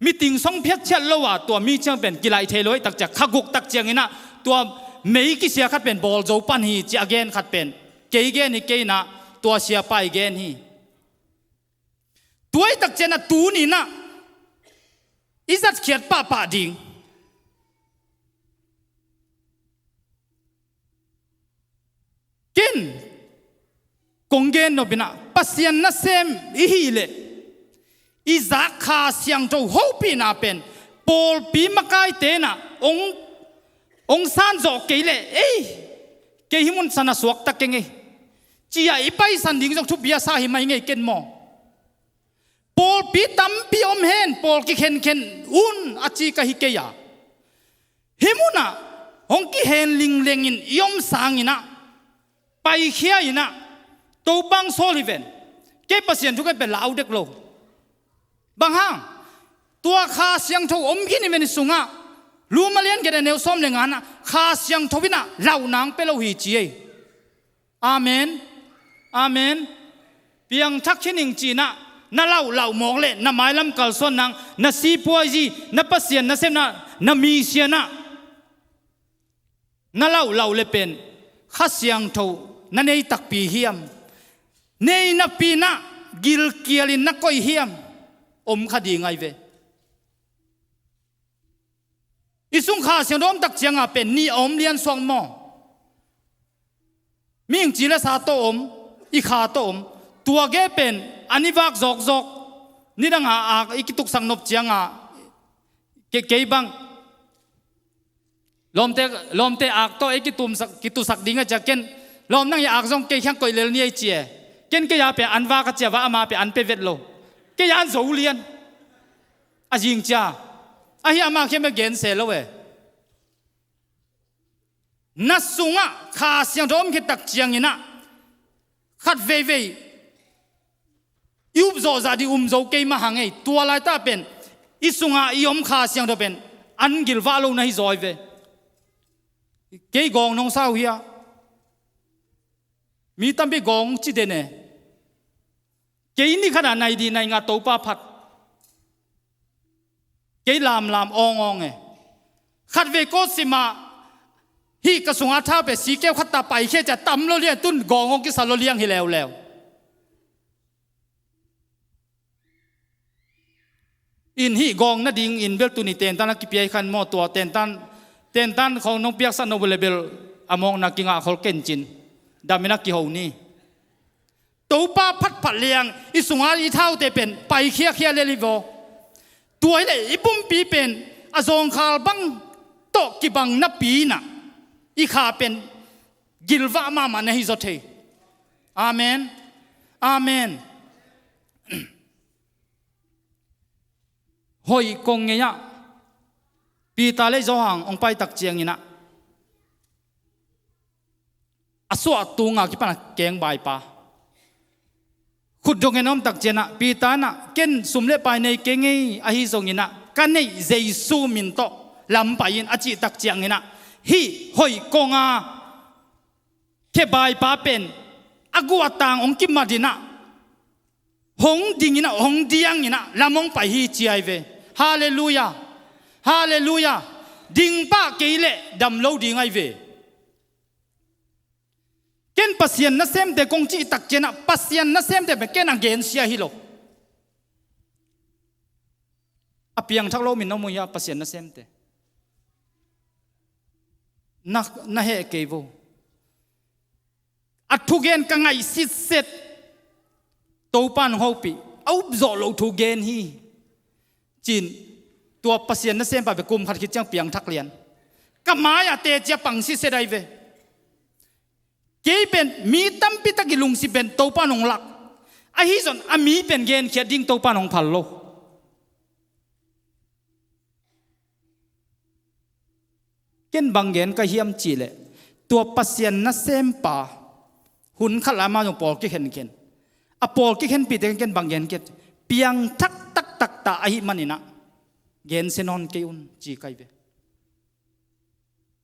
Meeting song phiat ciat lo a, tua mi ciang pen kilaih thei lo ahih tak ciang, kha guk tak ciangin ah tua mei kisia khat pen bawl zo pan hi ci a gen khat pen kei gen hi kei in ah, tua siapa i gen hi. Tua ahih tak ciang ah tuni in ah i zatkhiat pahpah ding. Ken kong gen nop in ah, Pasian nasem i hih leh i zak Kha Siangtho hopihna pen pawlpi makaite in ah hong, hong san zawh kei leh, ei, kei hih mun san a suakta keng ei, ci-a i paisan ding zong thupi a sa hi mai ngei ken maw. Pawlpi tampi om hen, pawl kikhenkhen un a ci ka hi kei a. Hih munah hong kihen linglengin i om sangin ah, paikhia in ah, Topa hong sawl hi ven. Kei Pasian thu ken pen lau dek lo. Bang hang? Tua Kha Siangtho om khin hi ven i sungah. Roma lian giat a neu sawm le nga-ah, Kha Siangtho in ah lauhna hong pia lo hi ci ei. Amen. Amen. Piangthak khin ing ci-in ah, na lauh lauh mawk leh na mailam kalsuan nang, na sipuazi, na Pasian nasemna, na misiangtho, na lauh lauh leh pen Kha Siangtho na nei takpi hiam? Nei napi-in ah gilkialin na koih hiam? Om kha ding ahi ve. I sung Kha Siangtho om tak ciang a pen nih a om lian suak maw? Mihing ci le sa tawh om, i kha tawh om. Tua gei pen an i vak zawkzawk. Nidang a ak i kituksak nop ciang a, kei, kei bang lawmte, lawmte ak tawh ei kitumsak, kitusak ding a ci a, ken lawm nang i ak zong kei kiang koih lel ni ei ci e. Ken kei a pen an vak a ci a, va ama pen an pia vet lo. Kei a an zo lian a zing ci a. Ahi ama khiam e, gen se lo e. Na sungah Kha Siangtho om khit tak ciangin ah, khat veivei i upzawh zah ding um zo kei mah hang ei. Tua laitah pen i sungah i om Kha Siangtho pen an gilvah lo na hi zaw hi ve. Kei gawng nong sa uh hia? Mi tampi gawng ci den e. Kei ni khat ah nai dih nai ngah Topa phat. Kei lamlam awngawng e. Khat vei kawt sim ah, hih ka sungah thau pen sikeu khat ta paikhia ci a, tam lo liang, tun gawng hong kisa lo liang hi leuleu. In hih gawng nading in bel tuni tentan a kipiak khan maw, tua tentan, tentan khawng nong piaksak no le bel a mawkna kingah khol ken cin. Dam in a kiho ni. Topa phatphat liang i sungah i thaute pen paikhiakhia lel hi vaw. Tua hi leh i pumpi pen a zawngkhal bang tawh kibang napi-in ah, i kha pen gilvah mahmah na hi zaw thei. Amen. Amen. Hoih kong ngei-ah Peter le Johan hong pai tak ciangin ah, a suah tunga kipan a keng baipa khut dongin a om tak ciangin ah, Peter in ah, ken sum le pai nei kei ngei, ahi zongin ah ka neih Jesu min tawh lam pai in a cih tak ciangin ah, hih hoih konga khe baipa pen a guahtang hong kimat in ah, hong ding in ah, hong diang in ah, lam hong pai hi ci ahi ve. Halleluiah. Halleluiah. Ding pah kei leh dam lo ding ahi ve. Ken Pasian nasemte kong cih tak ciangin ah, Pasian nasemte pen ken a gensia hi lo. A piangthak lo min na mu hia, Pasian nasemte? Na, na heh kei vo. A thugen ka ngaih sitset. Topa in hong hopih, a upzawh loh thu gen hi, ci-in tua Pasian nasempa pen kum khat khit ciang piangthak lian. Ka mai-ah teci a pang sitset ahi ve. Kei pen mi tampi tak i lungsim pen Topa in hong lak. Ahi zong a mi pen genkhiat ding Topa in hong phal lo. Ken bang gen ka hiam cih leh, tua Pasian nasempa hun khat lai amah zong pawl kikhenkhen. A pawl kikhenpihte ken bang gen ka hiam, piangthak taktak ta ahih manin ah gensia nawn kei un ci ka hi ve.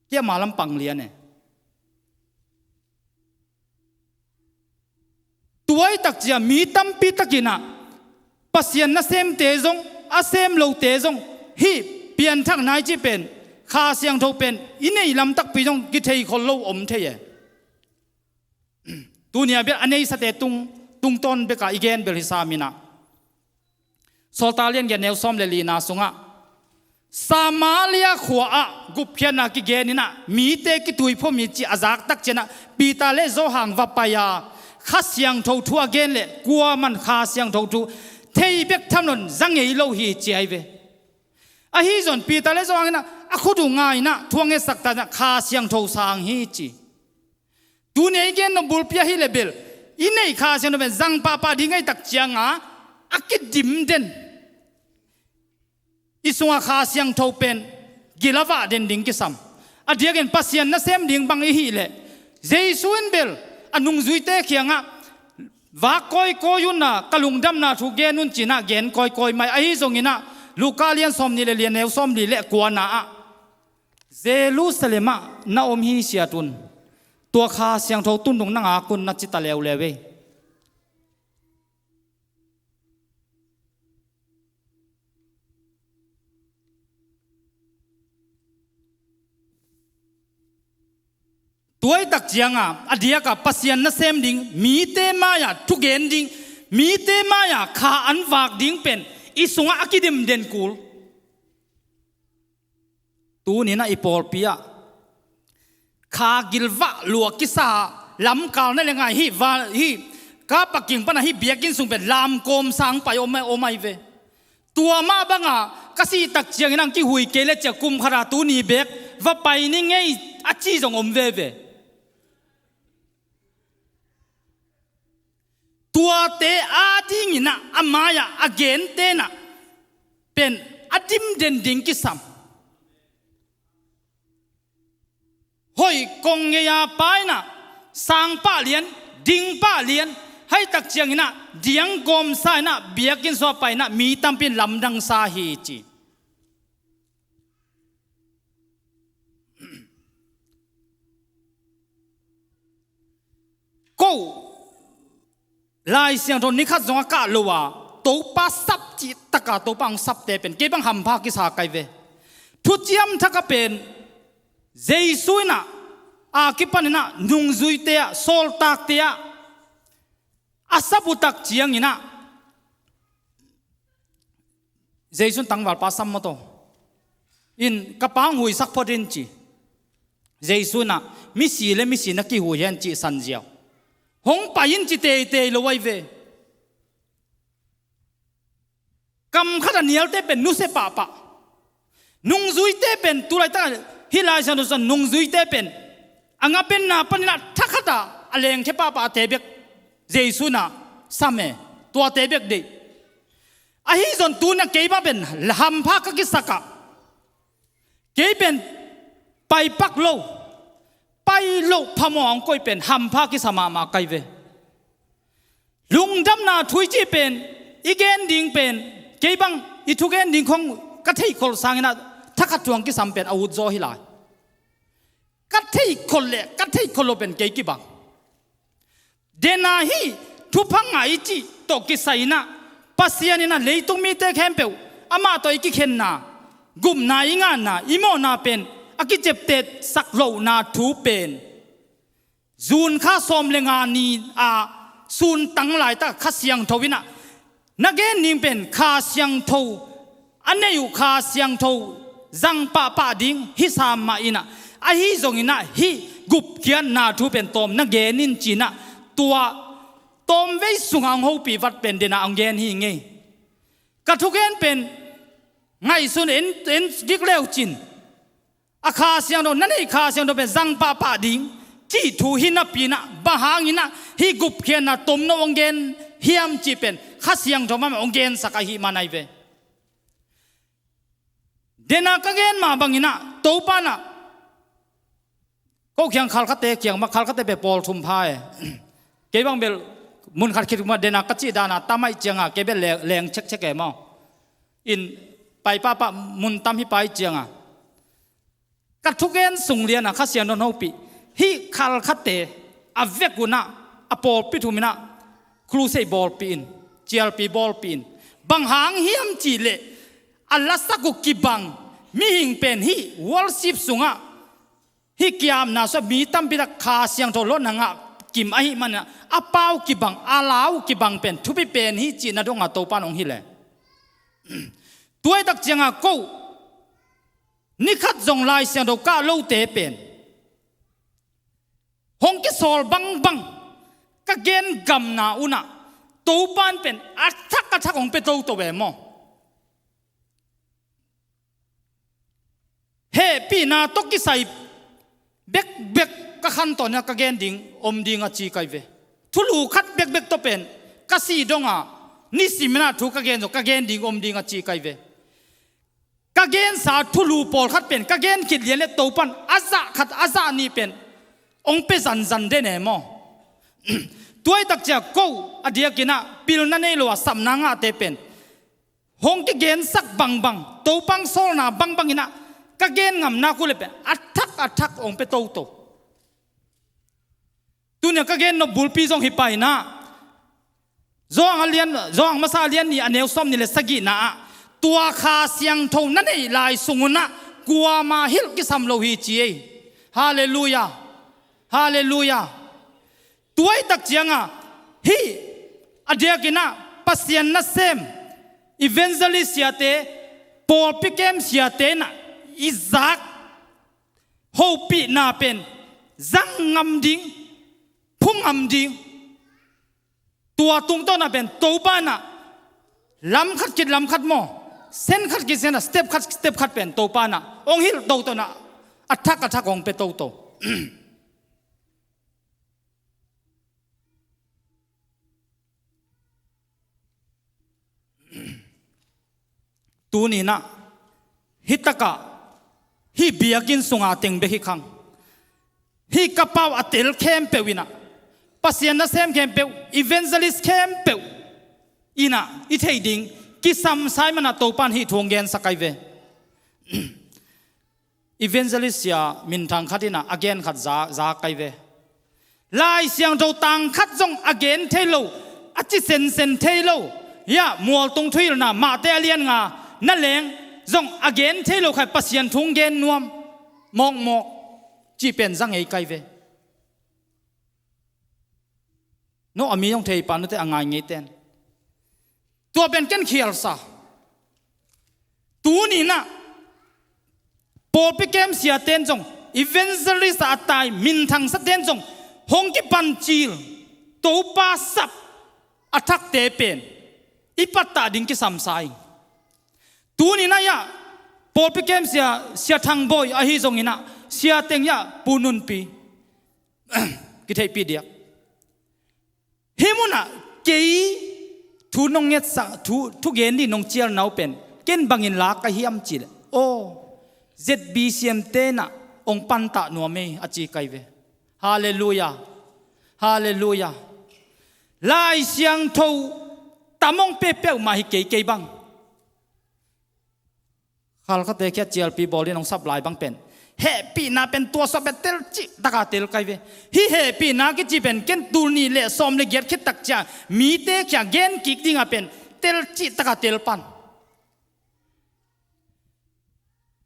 Kei a ma lam pang lian e. Tua i takciang mi tampi takin ah Pasian nasemte zong, a sem lote zong, hih pianthak nai cih pen, Kha Siangtho pen i neih lam takpi zong kithei khol lo om thei e. Tuni a bel a neisate tung, tungtawn bekah i gen bel hi sam in ah, Sawltak lian giat neu sawm le lina sungah, Samaria khua ah gupkhiatna kigen in ah mite kituiphum hi cih a zak takciang ah Peter le Johan va pai a, Kha Siangtho thu a gen le kuaman Kha Siangtho thu thei bek tham loin za ngei lo hi ci ahi ve. Ahi zongin Peter le Johan in ah a khut uh nga in ah thu a ngetsak ta in ah Kha Siangtho sang hi ci. Tuni a i gen nop bulpi ahih leh bel i neih Kha Siangtho pen zang pahpah ding ahih takciang a, a kidim den, i sungah Kha Siangtho pen gil a vah den ding kisam. A diakin Pasian nasem ding bang i hih leh, Jesu in bel a nungzuite kiangah, vak kawikawi un ah ka lungdamna thu gen un ci in ah gen kawikawi mai. Ahi zongin ah Luka lian sawmnih le li, neu sawmli le kuana ah, Jerusalem ah na om hi siat un, tua Kha Siangtho tun dong na ngak un na ci ta leuleu ei. Tua i takciang a, a diak a Pasian nasem ding, mite mai-ah thugen ding, mite mai-ah kha an vak ding pen i sungah a kidim den kul. Tuni in ah i pawlpi ah kha gilvah lua kisa, lamkal na le ngai, hih va, hih car parking pan ah hih biakinn sung pen lamkawm sang pai om, om ahi ve. Tua mah bang a ka sih takciang in ah kihui kei le ciah kum khat ah tuni bek va pai ni ngei a ci zong om veve. Tuate ading in ah a mai-ah a gente in ah pen a dim den ding kisam. Hoih kong ngei a pa in ah sang pah lian, ding pah lian, ahih takciang in ah diang kawmsa in ah biakinn sung ah pai in ah mi tampi in lamdangsa hi ci. Ko Lai Siangtho ni khat zong a kah lo a, Topa sap cih tak a Topa hong sapte pen kei bang hampha kisa ka hi ve. Thuciam Thak ah pen Jesu in ah a kipan in ah nungzuite ah, sawltakte ah a sap uh takciang in ah, Jesu in tangvalpa sam maw taw in, ka Pa hong huisak phot in ci. Jesu in ah misi le misi na kihui hen cih sanziau. Hong pai in ci teitei lo ahi ve. Kam khat ah nialte pen nusia pahpah. Nungzuite pen tu laitak ah hih Lai Siangtho sung nungzuite pen a ngapenna panin ah thakhat ah a lengkhia pahpahte bek Jesu in ah sam e, tuate bek deih. Ahi zong tu-in ah kei bang pen hampha ka kisak ah, kei pen paipak lo, pai loh phamawh a hong koih pen hampha kisa mahmah ka hi ve. Lungdamna thu i cih pen, i gen ding pen, kei bang i thugen ding khong ka theihkholh sangin ah thakhat thu hong kisam pen a utzaw hi lai. Ka theihkholh le ka theihkholh loh pen kei kibang. Dena hih thupha ngah i cih tawh kisai in ah, Pasian in ah leitung mite khempeuh amah tawh i kikhenna, gupna, i ngahna, i mawhna pen a kiceptehsak lohna thu pen June kha sawm le nga ni a suntang laitak Kha Siangtho in ah na gen ding pen Kha Siangtho, a neih uh Kha Siangtho zang pahpah ding hi sam mah in ah, ahi zongin ah hih gupkhiatna thu pen tawm na gen in ci-in ah, tua tawmvei sungah hong hopih vat pen dena hong gen hi ngei. Ka thugen pen ngaihsun en, en gik leu cin, a Kha Siangtho, na neih Kha Siangtho pen zang pahpah ding cih thu hi napi-in ah, bang hangin ah hih gupkhiatna tomno hong gen hiam cih pen Kha Siangtho mahmah hong gensak ahih man ahi ve. Dena ka gen mah bangin ah Topa in ah, ko kiang Khalkhate kiang mah, Khalkhate pen pawl thum pha e. Kei bang bel mun khat khit mah dena ka cih dan a tam ahih ciang a kei bel leng, leng cekcek e maw. In pai pahpah mun tam hi pah ahih ciang a, ka thugen sung lian a Kha Siangtho in hong hopih, hih Khalkhate a vek un ah, a pawlpi thum in ah, Crusade bawlpih in, cialpi bawlpih in. Bang hang hiam cih leh a lasak uh kibang, mihing pen hih worship sungah, hih kiamna sungah mi tampi tak Kha Siangtho lo na ngah kim ahih manin a pau kibang, a lau kibang pen thupi pen hi cihna dongah Topa in hong hilh e. Tua ahih tak ciangah ko ni khat zong Lai Siangtho kah lote pen hong kisawl bangbang ka gen gamna un ah Topa in pen a thak a thak hong pia toto e maw. Hehpihna tawh kisai bekbek ka khantawn in ah ka gen ding om ding a ci kai ve. Thulu khat bekbek tawh pen ka sih dongah nisim in ah thu ka gen zong ka gen ding om ding a ci kai ve. Ka gensa thulu pawlkhat pen ka gen khit lian leh Topa in a zah khat a zah nih pen hong pia zanzan den e maw. Tua ahih tak ciang ko a diakin ah pilna nei lo a sapna ngahte pen hong kigensak bangbang, Topa hong sawlna bangbang in ah ka gen ngamna uh leh pen a thak a thak hong pia toto. Tuni a ka gen nop bulpi zong hi pah in ah, Johan a lian, Johan masa a lian nih a neu sawmnih leh sagihna ah, tua Kha Siangtho na neih lai sung un ah kuamah hilh kisam lo hi ci ei. Halleluiah. Halleluiah. Tua ahih tak ciangah hih a diakin ah Pasian nasem, evangelist siate, pawlpi kem siate in ah i zak hopihna pen zang ngam ding, phung ngam ding. Tua tungtawn ah pen Topa in ah lam khat khit lam khat maw, sen khat khit sen ah, step khat step khat pen Topa in ah hong hilh toto in ah a thak a thak hong pia toto. Tuni in ah hih takah hih biakinn sungah teng bek hi khang, hih ka pau a tel khempeuh in ah, Pasian nasem khempeuh, evangelist khempeuh in ah i theih ding kisam sa ahih manin ah Topa in hih thu hong gensak kai ve. Evangelist sia minthang khat in ah a gen khat za, za kai ve. Lai Siangtho tang khat zong a gen thei lo, a ci sensen thei lo, hiah mualtung thuhilhna Mate a lian nga na leng zong a gen thei lo khat Pasian thu hong gen nuam mawkmawk cih pen za ngei kai ve. No a mi zong thei pah nute a ngai ngei ten. Tua pen ken khialsa. Tuni in ah pawlpi kem siaten zong, evangelist a tai minthangsaten zong hong kipancil, Topa sap a thakte pen i pattah ding kisam sa ing. Tuni in ah hiah pawlpi kem sia, Sia Thang Bawi ahi zongin ah, sia teng hiah Pu Nunpi kitheihpih diak. Hih munah kei thu nong ngetsak, thu, thugen ding nong cialna uh pen ken bangin la ka hiam cih leh, aw, Z B C M te in ah hong pantah nuam ei a ci kai ve. Halleluiah. Halleluiah. Lai Siangtho tam hong pia peuhmah hi kei, kei bang. Khalkhate khiat cialpi bawl in hong sap lai bang pen hehpihna pen tua suah pen telcih taka tel kai ve. Hih hehpihna kici pen ken tul nih leh sawm leh giat khit tak ciang mite kiang gen kik dingah pen telcih taka tel pan.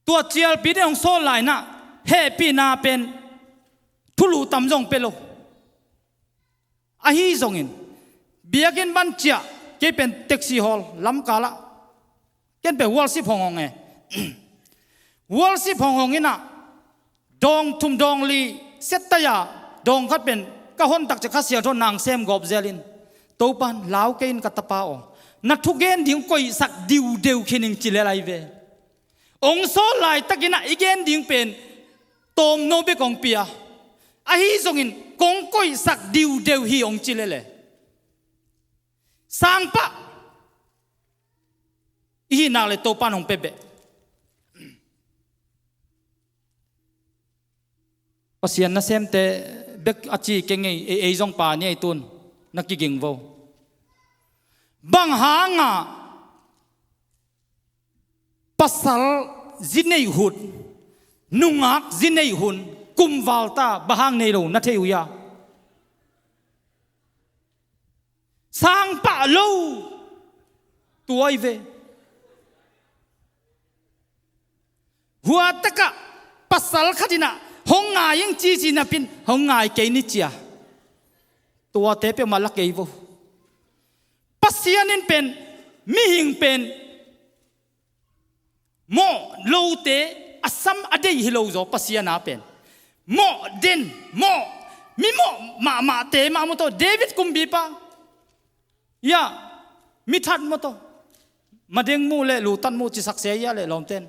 Tua cialpi den hong sawl lai in ah hehpihna pen thulu tam zong pia lo. Ahi zongin biakinn ban ciah, kei pen taxi hawl lamkalah, ken pen worship hong hong e. Worship hong hong in ah dawng thum dawng li set tai-a, dawng khat pen ka hon tak ciang Kha Siangtho in hong sem gawp zel in, Topa in lau kei in ka tapa aw, na thugen ding koihsak diudeu khin ing ci lel ahi ve. Hong sawl laitakin ah i gen ding pen tawmno bek hong pia. Ahi zongin kong koihsak diudeu hi hong ci lel e. Sangpah i hih nak leh Topa in hong pia beh. Pasian nasemte bek a ci kei ngei, ei, ei zong pa ni ei tun na kiging vo. Bang hanga pasal zi neih hun, nungak zi neih hun, kumvalta bang hang nei lo na thei uh hia? Sang pah lo. Tua hi ve. Hua takah pasal khat in ah hong ngai ing ci ci napi-in hong ngai kei ni ci a, tuate peuhmah la kei vo. Pasian in pen, mihing pen mawh lote a sam a deih hi lo zaw. Pasian a pen mawh den, mawh, mi mawh mahmahte mah maw taw. David kumpipa, ya, mi that maw taw, madeng muh leh lutat muh ci sak sia ia leh lawmten.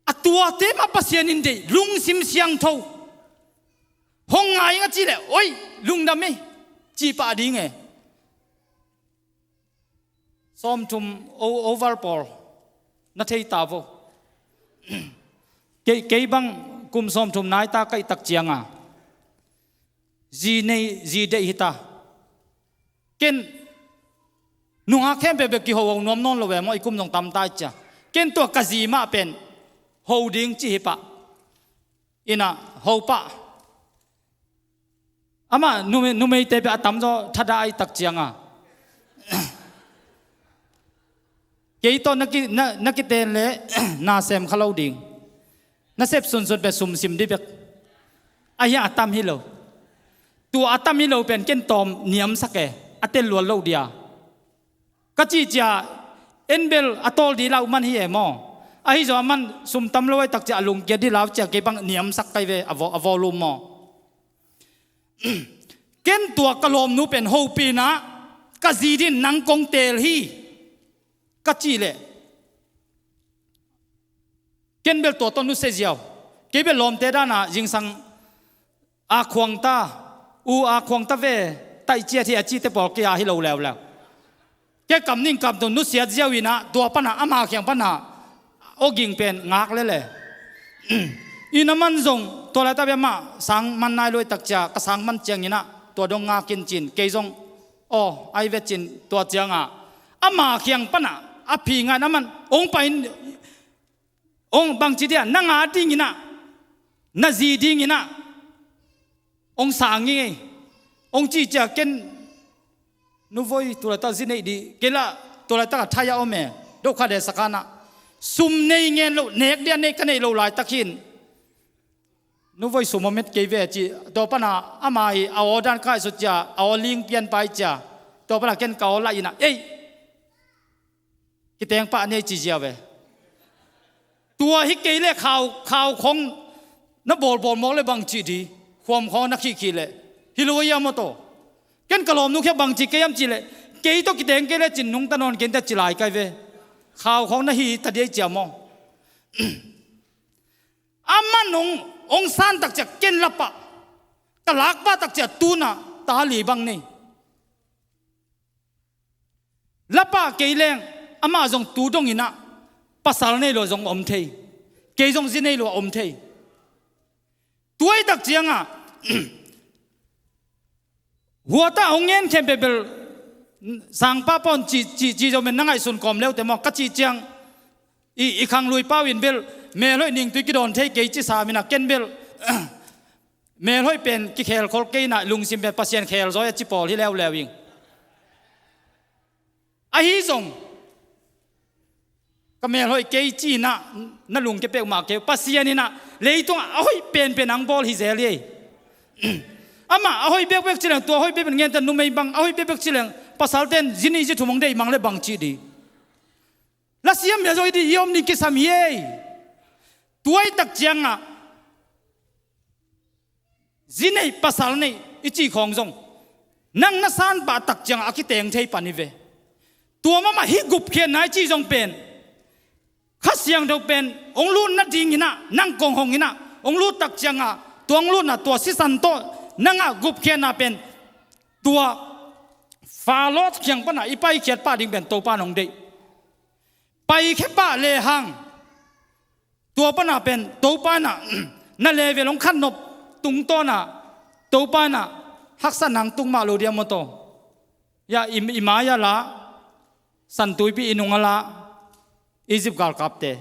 A tuate mah Pasian in deih, lungsim siangtho. Hong ngai ing a cih leh, oi, lungdam ei, cih pah ding e. Sawmthum o-, over pawl na thei ta vo. Kei, kei bang kum sawmthum nai ta ka hih tak ciang a, zi nei, zi deih hi ta. Ken nungak khempeuh bek kiho ho nuam nawn lo e maw, i kum zong tam ta i cia. Ken tua ka zi mah pen ho ding ci hi pah. Inn ah ho pah. Amah numei, numeite bek a tamzaw thadah ahih tak ciang a, kei tawh na ki, na, na kiten leh na sem kha lo ding. Na sep sunsun pen sumsim dih bek. Ahi a tam hi lo. Tua a tam hi lo pen ken tawm niamsak e, a tel luat lo dia. Ka cih cia, en bel a tawl dih lau man hi e maw. Ahi zong a man sum tam lo ahih tak cia a lungkiat dih lau cia kei bang niamsak kai ve a vo-, a volume maw. Ken tua ka lawmnu pen hopih in ah ka zi ding nang kong teel hi ka cih leh, ken bel tua tawh nusia ziau. Kei bel lawmte dan a zingsang a khuang ta, u a khuang ta ve, taih ciat hi a cihte pawl kei a hi lo leuleu. Kei kam ning kam tun nusiat ziau in ah, tua pan a ama kiang pan a awging pen ngak lele. Inn a man zong tua laitak bek mah sang man nai lo ahih tak cia, ka sang man ciangin ah tua dong ngak in cin, kei zong aw, ai ve cin, tua ciang a ama kiang pan a a phi ngai in a man hong pai in, hong bangci dia, nang a dingin ah, na zi dingin ah hong sang ing ei, hong cih cia ken, nu voi, tu laitak zi neih dih kei lah, tu laitak a thai a om e, dohkha de sakan ah sum nei ngen lo, nek dia neih ka neih lo laitak hi in, nu voi, sum om het kei ve ci. Tua pan a ama hi a aw dan kai sut cia, a aw ling pian pai cia. Tua pan a ken ka aw laih in ah, ei, kiteng pah ni ei ci ziau ve. Tua hi kei leh khau, khau khong na bawlbawl mawk leh bang cih dih, khuam khong na khihkhih leh, hi lo a ia maw taw. Ken ka lawmnu kiang bang ci kei hiam cih leh, kei tawh kiteng kei leh cin nungta nawn kei in ta ci lai kai ve. Khau khong na hi ta dih ei cia maw. A man hong, hong san tak cia ken la pah, ka lak pah tak cia tu-in ah ta li bang nei. La pah kei leng amah zong tu dongin ah pasal nei lo zong om thei. Kei zong zi nei lo a om thei. Tua ahih tak ciang a, hua tah hong ngen khempeuh bel sangpa pawn ci, ci, ci zo men na ngaihsun kawm leute maw ka cih ciang, i, i khanglui pau in bel melhoih ningtui kidawn thei kei ci sam in ah, ken bel melhoih pen kikhelkhol kei in ah, lungsim pen Pasian khelzaw a ci pawl hi leuleu ing. Ahi zong ka melhoih kei ci in ah na lungkia peuhmah kei. Pasian in ah leitung ah a hoih penpen hong bawl hi zel hi ei. Amah a hoih bekbek ci leng, tua hoih bekbek ngen ta, numei bang a hoih bekbek ci leng, pasalten zi nih zi thum hong deih mang leh bang cih dih. La siam hia zo i dih, i om ding kisam hi ei. Tua ahih tak ciang a, zi neih pasal neih i cih khawng zong nang na san pah tak ciang a kiteng thei pan hi ve. Tua mahmah hi gupkhiatna i cih zong pen, Kha Siangtho pen hong lut nadingin ah nang kong hong in ah, hong lut tak ciang a, tua hong lutna tua sisan tawh nang a gupkhiatna pen tua fa lawt kiang pan a i paikhiat pah ding pen Topa in hong deih. Paikhia pah lehang tua pan a pen Topa in ah na level hong khat nop tungtawn a, Topa in ah haksatna hong tung mah lo dia maw taw. Ya, i, i mai a la, San Tuipi i nung a la, Egypt galkapte.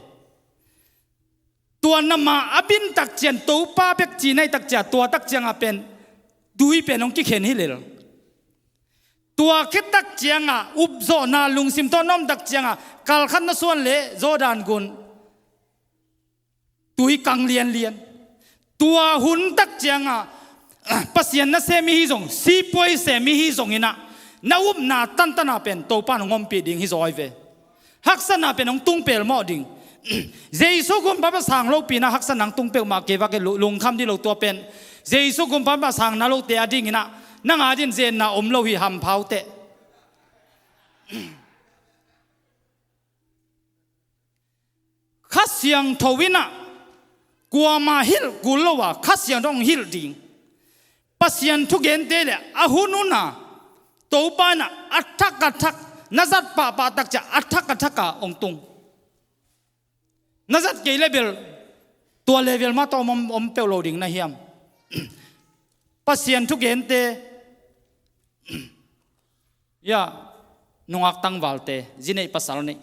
Tua na ma a bin tak ciang Topa bek ci na hih tak ciang, tua tak ciang a pen tui pen hong kikhen hi lel. Tua khit tak ciangah upzawhna lungsim tawh na om tak ciangah kalkhat na suan leh Jordan gun tui kang lianlian. Tua hun tak ciangah Pasian nasem i hi zong, sipuai sem i hi zong inah, na upna tantana pen Topa in hong ompih ding hi zaw hi ve. Haksatna pen hong tung pelmawh ding. Jesu gumpa pa sang lopi inah haksatna hong tung peuhmah kei vak e, lu-, lungkham dih lo tua pen. Jesu gumpa pa sang na lote a ding inah, nang a din zenna om lo hi, hampha uh teh. Kha Siangtho inah kuama hilh kul lo a, Kha Siangtho hong hilh ding. Pasian thugente le a hun hun a Topa inah a thak a thak, na zat pahpah tak ciah a thak a thak a hong tung. Na zat kei le bel tua level mah tawh om, om, om peuh lo ding na hiam? Pasian thugente, ya, nungak tangvalte, zi neih pasal neih,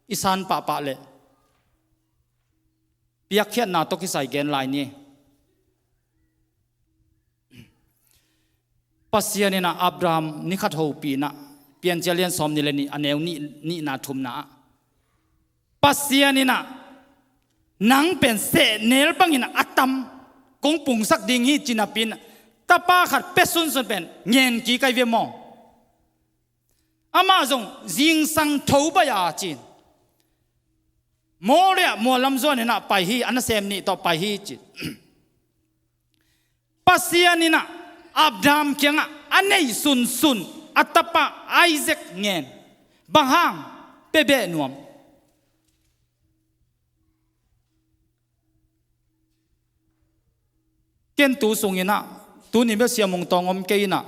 i san pahpah le piakkhiatna tawh kisai gen lai ni. Pasian inah Abraham ni khat hopih inah, Piancil lian sawm nih le nih, a neu nih, nihna thumna ah, Pasian inah nang pen sehnel bangin a tam kong pungsak ding hi ci napi inah, tapa khat pia sunsun pen ngen kik ai ve maw? Amah zong zingsang tho baih a cin, Moria mual lam zuan inah pai hi, a nasem nih tawh pai hi ci. Pasian inah Abraham kiangah a neih sunsun a tapa Isaac ngen. Bang hang? Pia beh nuam. Ken tu sung inah, tuni bel Sia Mung Tawng om kei inah,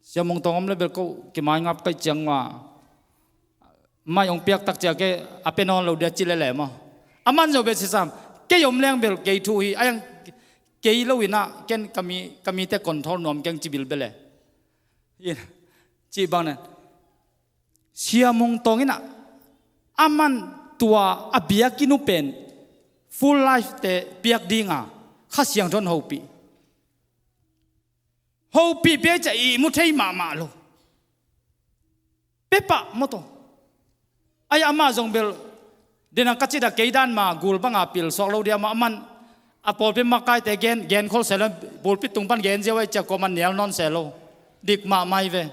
Sia Mung Tawng om le bel ko kimai ngap kai ciang ma, mai hong piak tak ciang kei a pia nawn lo dia ci lele maw? A man zo bel sisam, kei om leng bel kei thu hi, a yang kei lo inah, ken ka mi, ka mite control nuam keng ci bilbel e. Cih bang nen. Sia Mung Tawng inah, a man tua a biakinn uh pen full life te piak dinga Kha Siangtho in hopih. Hopih pia ciah ihmu thei mahmah lo. Pia pah maw tawh. Ai amah zong bel, dena ka cih a kei dan ma gul banga pil suak lo dia maw, a man a pawlpi makaite gen, gen khol se lo, pulpit tung pan gen ziau ai ciah kuaman nial nawn se lo. Dik mahmah hi ve.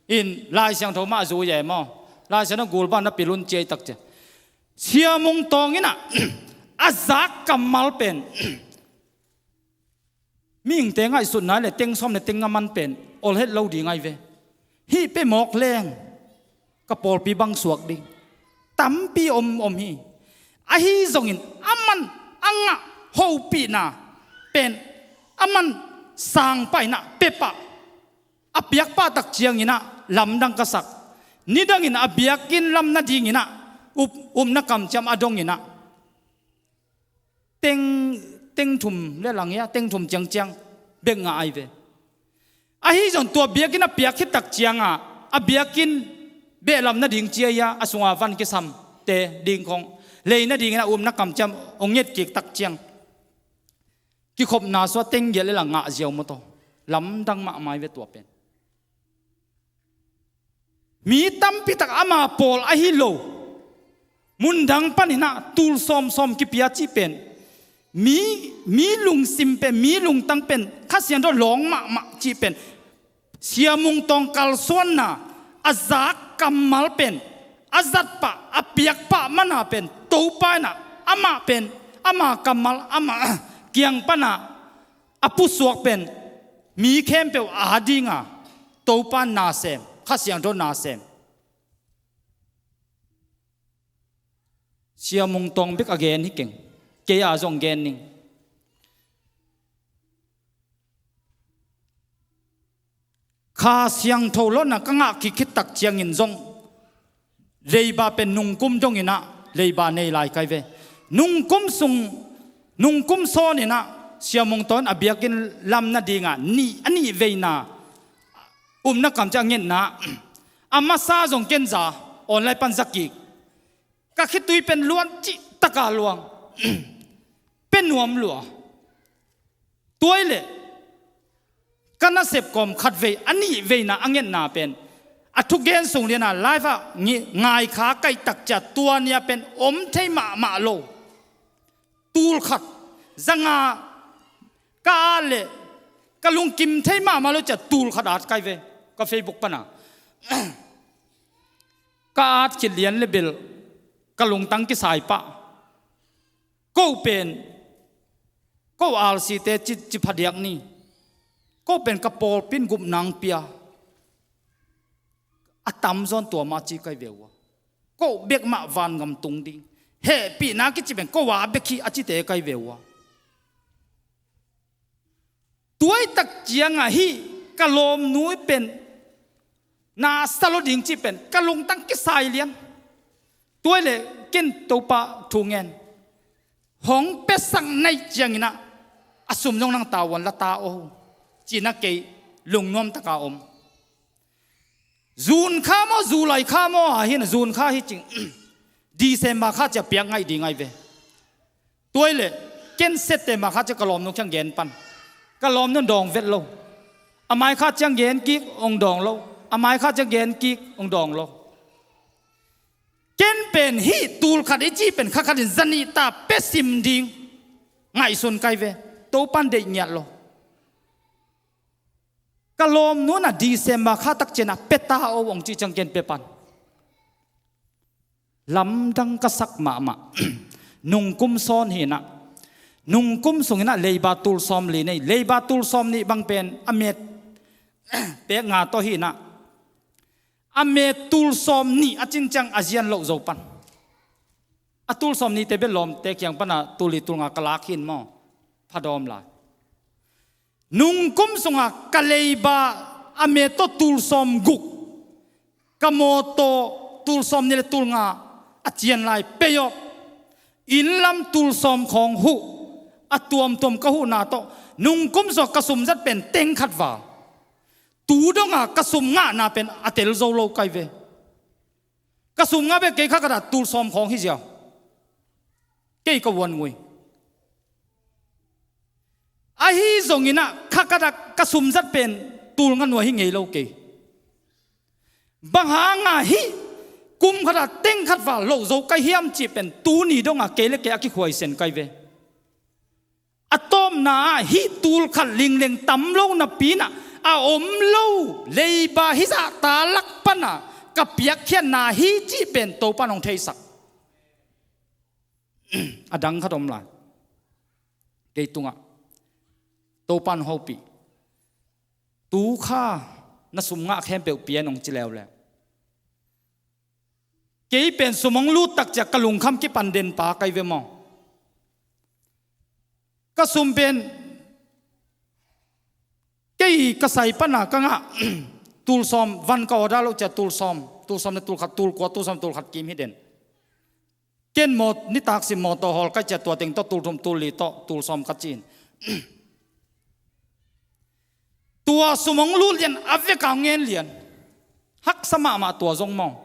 In Lai Siangtho mah a zui e maw? Lai Siangtho gul bang na pil un ci ai tak ciah. Sia Mung Tawng inah a zak kammal pen mihingte ngaihsutna le teng sawm le teng nga man pen ol het lo ding ai ve. Hih pia mawk leng ka pawlpi bang suak ding. Tampi om, om hi. Ahi zongin a man a ngah hopihna pen a man sang pah inah pia pah. A piak pah tak ciang inah lamdang ka sak. Nidangin a biakinn lam nading inah up, upna kamciam a dong inah teng, teng thum le lang hia, teng thum ciangciang bek ngah ai ve. Ahi zong tua biakinn a piak khit tak cianga a biakinn behlam nading cia hia, a sunga van kisamte ding khong lei nadingin a upna kamciam hong nget kik tak ciang kikhopna sua teng giat le lang ngah ziau maw tawh. Lamdang mahmah hi ve tua pen. Mi tampitak ama pawl ahi lo, mundang paninah tul sawmsawm kipia cih pen mi, mi lungsim pen, mi lungtang pen Kha Siangtho lawng mahmah cih pen Sia Mung Tawng kalsuanna, a zak kammal pen, a zatpah, a piakpah mana pen Topa inah amah pen ama kammal, ama kiang pana a pusuak pen mi khempeuh a dinga Topa nasem, Kha Siangtho nasem. Sia Mung Tawng bek a gen hi keng, kei a zong gen ning. Kha Siangtho lawhna ka ngah kik khit tak ciangin zong leiba pen nungkum donginah leiba nei lai kai ve. Nungkum sung, nungkum sawninah Sia Mung Tawng a biakinn lam nadingah nih, a nih veina upna kamciah a ngetna, a masa zong kenza online pan zakik. Ka khitui pen luan cihtaka luang. Pe nuam lua. Tuai leh Ka nasep kawm khat vei, a nih veina a ngetna pen, a thugen sung liana live ah ngi-, ngaikha kaihtak ciah tua nia pen om thei mahmah lo. Tul khat, zanga ka at leh ka lungkim thei mahmah lo ciah tul khat at kai ve, ka Facebook pana. Ka at khit lian le bel ka lungtang kisai pah. Ko pen, ko alsite ci, ci phadiak ni. Ko pen ka pawlpi in gupna hong pia. A tamzaw in tua mah ci kai ve ua. Ko bek mah vangam tung ding. Hehpihna kici pen ko a bek hi a cite kai ve ua. Tuaitak ciangah hih ka lawmnu pen na sa lo ding cih pen ka lungtang kisai lian. Tuai le ken Topa thu ngen. Hong piasak naih cianginah a sum zong nang tavuan la ta aw. Cinah kei lungnuam taka om. June kha maw, July kha maw, ahi na June kha hi cing. December kha ciah piak ngaih ding ahi ve. Tuai le ken September kha ciah ka lawmnu kiang gen pan. Ka lawmnu dawng vet lo. A mai kha ciang gen kik hong dawng lo. A mai kha ciang gen kik hong dawng lo. Ken pen hih tul khat i cih pen kha khatin zanih ta pia sim ding ngaihsun kai ve. Topan deih ngiat lo. Ka lawmnu na December kha tak cianah pia ta aw hong cih ciang ken pia pan. Lamdang ka sak mahmah. Nungkum sawn hinah. Nungkum sunginah leiba tul sawm li nei. Leiba tul sawm nih bang pen a met pek nga tawh hinah. A met tul sawm nih a cin ciang a zian loh zo pan. A tul sawm nihte bel lawmte kiang pana tul li tul nga ka lak hin maw. Phadawm lai. Nungkum sunga ka leiba a met tawh tul sawm guk, ka mawtaw tul sawm nih le tul nga a cian lai pay off. Inn lam tul sawm khawng huh, a tuamtuam ka huhna tawh nungkum sungah ka sum zat pen teng khat val. Tu donga ka sum ngahna pen a tel zo lo kai ve. Ka sum ngah bek kei kha khatah tul sawm khawng hi ziau. Kei ka vuan ngui. Ahi zonginah kha khatah ka sum zat pen tul nga nuai hi ngei lo kei. Bang hanga hih kum khatah teng khat val loh zo kai hiam cih pen tuni donga kei le kei a kikhuaisen kai ve. A tawpna ah hih tul khat lingleng tam lo napi inah a om lo leiba hizah ta lak pana ka piakkhiatna hi cih pen Topan hong theisak. A dang khat om lai. Kei tungah Topan hopih. Tu kha na sum ngah khempeuh pian hong ci leuleu. Kei pen sum hong lut tak ciah ka lungkham kipan den pa kai ve maw. Ka sum pen kei ka sai pana ka ngah tul sawm van ka order loh ciah tul sawm, tul sawm le tul khat, tul kua, tul sawm tul khat kim hi den. Ken mawt nitak sim mawtaw hawl kai ciah tua teng tawh tul thum tul li tawh tul sawm ka cin. Tua sum hong lut lian a veka ngen lian. Haksa mahmah tua zong maw.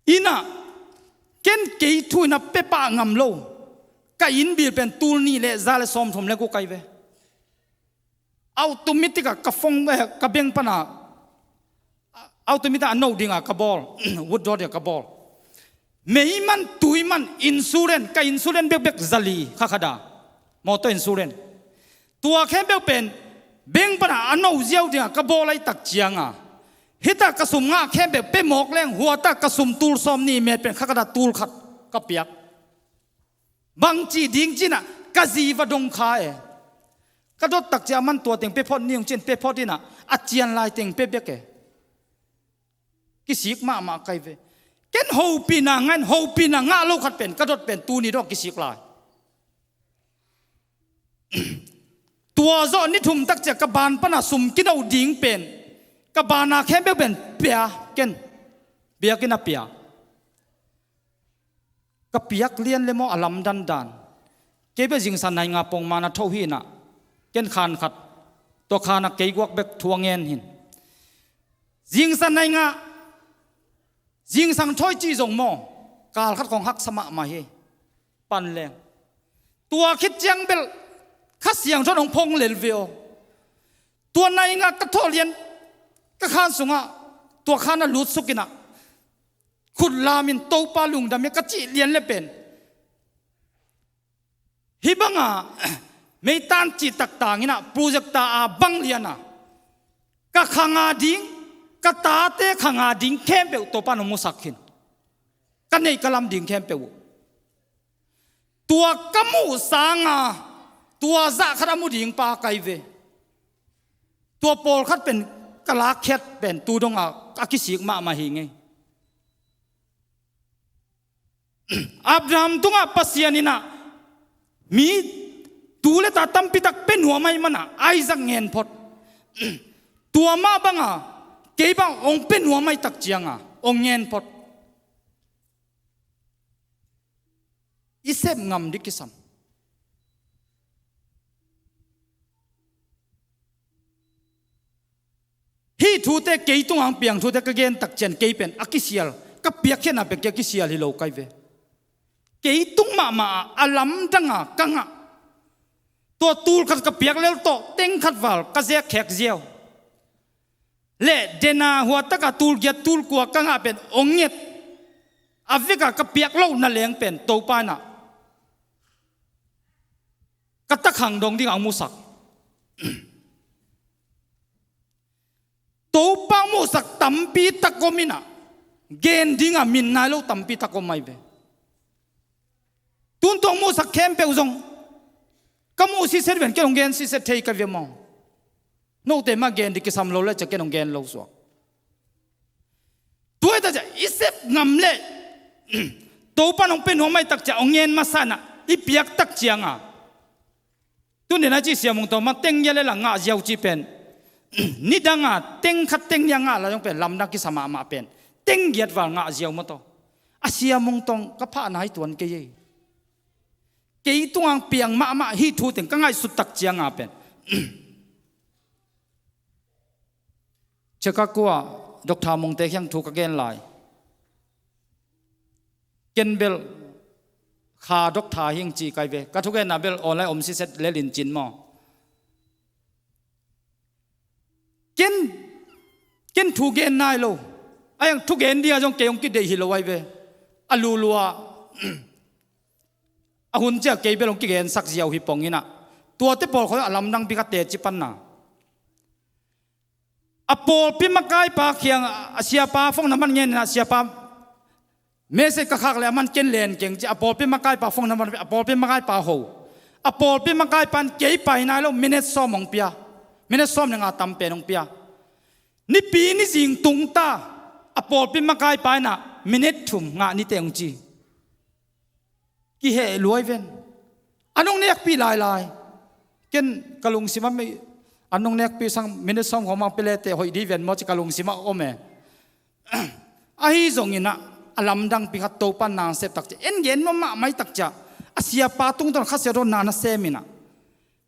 Inah ken kei thu inah pia pah ngam lo. Ka inn bill pen tul nih le za le sawm thum le guk kai ve. Automatic ah ka phone, eh, ka bank pana automatic ah a no dinga ka bawl. Withdraw dinga ka bawl. Mei man, tui man, insurance, ka insurance bekbek zali kha khada. Motor insurance. Tua khempeuh pen bank pana a no ziau dinga ka bawl ai tak cianga hita ka sum ngah khempeuh pia mawk leng huata ka sum tul sawm nih met pen kha khada tul khat ka piak. Bangci ding cinah ka zi va dong kha e. Ka dot tak ciah man tua teng pia phot ni hong cin pia phot inah a cian lai teng pia bek e. Kisik mahmah kai ve. Ken hopihna ngain hopihna ngah lo khat pen ka dot pen tuni dong kisik lai. Tua zawh ni thum tak ciah ka ban pana sum kino ding pen ka bana khempeuh pen pia ken biakinn a pia. Ka piak lian le maw a lamdan dan. Kei bek zingsan nai nga pongmana tho hinah ken khan khat tua khanah kei guak bek thu a ngen hin. Zingsan nai nga zingsang thawi cih zong maw kal khat khawng haksa mahmah hi. Pan leng tua khit ciang bel Kha Siangtho in hong phong lel ve aw. Tua nai nga ka thawh lian ka khan sungah tua khan a lutsuk inah khut lamin Topa lungdam hi ka cih lian le pen hih banga meitan cih taktang inah projector a bang liana ka khanga ding, ka tate khanga ding khempeuh Topa nong musak khin. Ka neih ka lam ding khempeuh uh. Tua ka muh sanga tua zah khat a mu ding pa kai ve. Tua pawlkhat pen ka lakkhiat pen tu donga a kisik mahmah hi ngei. Abraham tungah Pasian inah mi tu le ta tampitak pe nuam ahi mana Isaac ngen phot. Tua mah banga kei bang ong pe nuam ahi tak cianga ong ngen phot. I sep ngam dih kisam. Hih thute kei tungang piang thute ka gen tak cian kei pen a kisial, ka piakkhiatna pen kei a kisial hi lo kai ve. Kei tung mahmah a lamdanga ka ngah. Tua tul khat ka piak lel tawh teng khat val ka zek khek ziau. Le dena huataka tul giat tul kua ka ngah pen ong nget. A veka ka piak lo na leng pen Topa inah ka takhang dong dingah ong musak. Topa musak tampi tak om inah gen dinga min nai lo tampi tak om ahi ve. Tun tong musak khempeuh zong ka muh siset ven ken ong gen siset thei ka ve maw? Note mah gen dih kisam lo le cia ken ong gen lo suak. Tua hi tak cia i sep ngam le Topa nong pe nuam ahi tak cia ong ngen masa inah i piak tak cianga tun dena ci siamung tawh ma teng ngiat le la ngah ziau ci pen nidanga teng khat teng nia ngah la zong pen lamdang kisa mahmah pen teng giat val ngah ziau ma tawh a siamung tawh ka phahna hi tuan kei ei. Kei tungang piang mahmah hih thu teng ka ngaihsut tak cianga pen Chicago ah Doctor Mongte khiang thu ka gen lai. Ken bel kha doctor hing ci kai ve. Ka thugenna bel online om siset lel in cin maw? Ken, ken thu gen nai lo. A yang thu gen dia zong kei hong kideih hi lo ai ve. A lulua a hun cia kei bel hong kigensak ziau hi pong inah tuate pawl khoi a lamdang bik a teci panna. A pawlpi makaipa khiang a siapa phone number ngen inah siapa message ka khak le a man ken len keng ci a pawlpi makaipa phone number a pawlpi makaipa ho. A pawlpi makaipan kei pai nai lo minute sawm hong pia. Minute sawm le nga tam pen hong pia. Nipi ni zing tungta a pawlpi makaipa inah minute thum ngah nite hong ci. Kiheh luai ven. An hong nekpih lailai. Ken ka lungsim a mi an hong nekpih sang minute sawm khawng mang pelete hoih dih ven maw ci ka lungsim a om e. Ahi zongin ah a lamdang pi khat Topa nasep tak cia en gen nuam mahmah hi tak cia a siapa tungtawn Kha Siangtho na na sem inah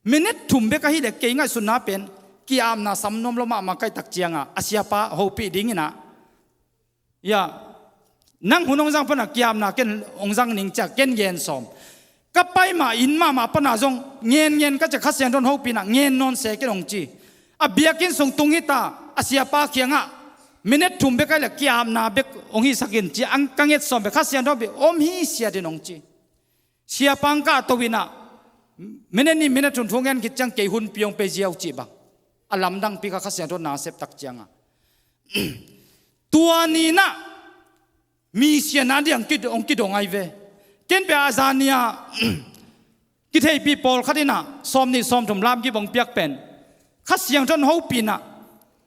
minute thum bek ahi le kei ngaihsutna pen kiapna sam nuam lo mahmah kai tak cianga a siapa hopih dingin ah Ya, nang hun hong zang pana kiamna ken hong zang ning cia ken gen sawm. Ka pai ma inn mahmah pana zong ngen ngen ka cia Kha Siangtho in hopihna ngen nawn se ken hong ci. A biakinn sung tung hita a siapa kiangah minute thum bek ai le kiamna bek hong hisakin cia ang ka nget sawm bek Kha Siangtho bek om hi siatin hong ci. Siapa ang ka to inah minute ni minute thum thu ngen khit ciang kei hun piong pe ziau cih bang a lamdang pi kha Kha Siangtho nasep tak ciangah Tua ni nah mi sian a diang hong kidong ai ve. Ken pia a zan ni-a kitheihpih pawlkhat inah sawm nih sawm thum lam kibang piak pen Kha Siangtho in hopih inah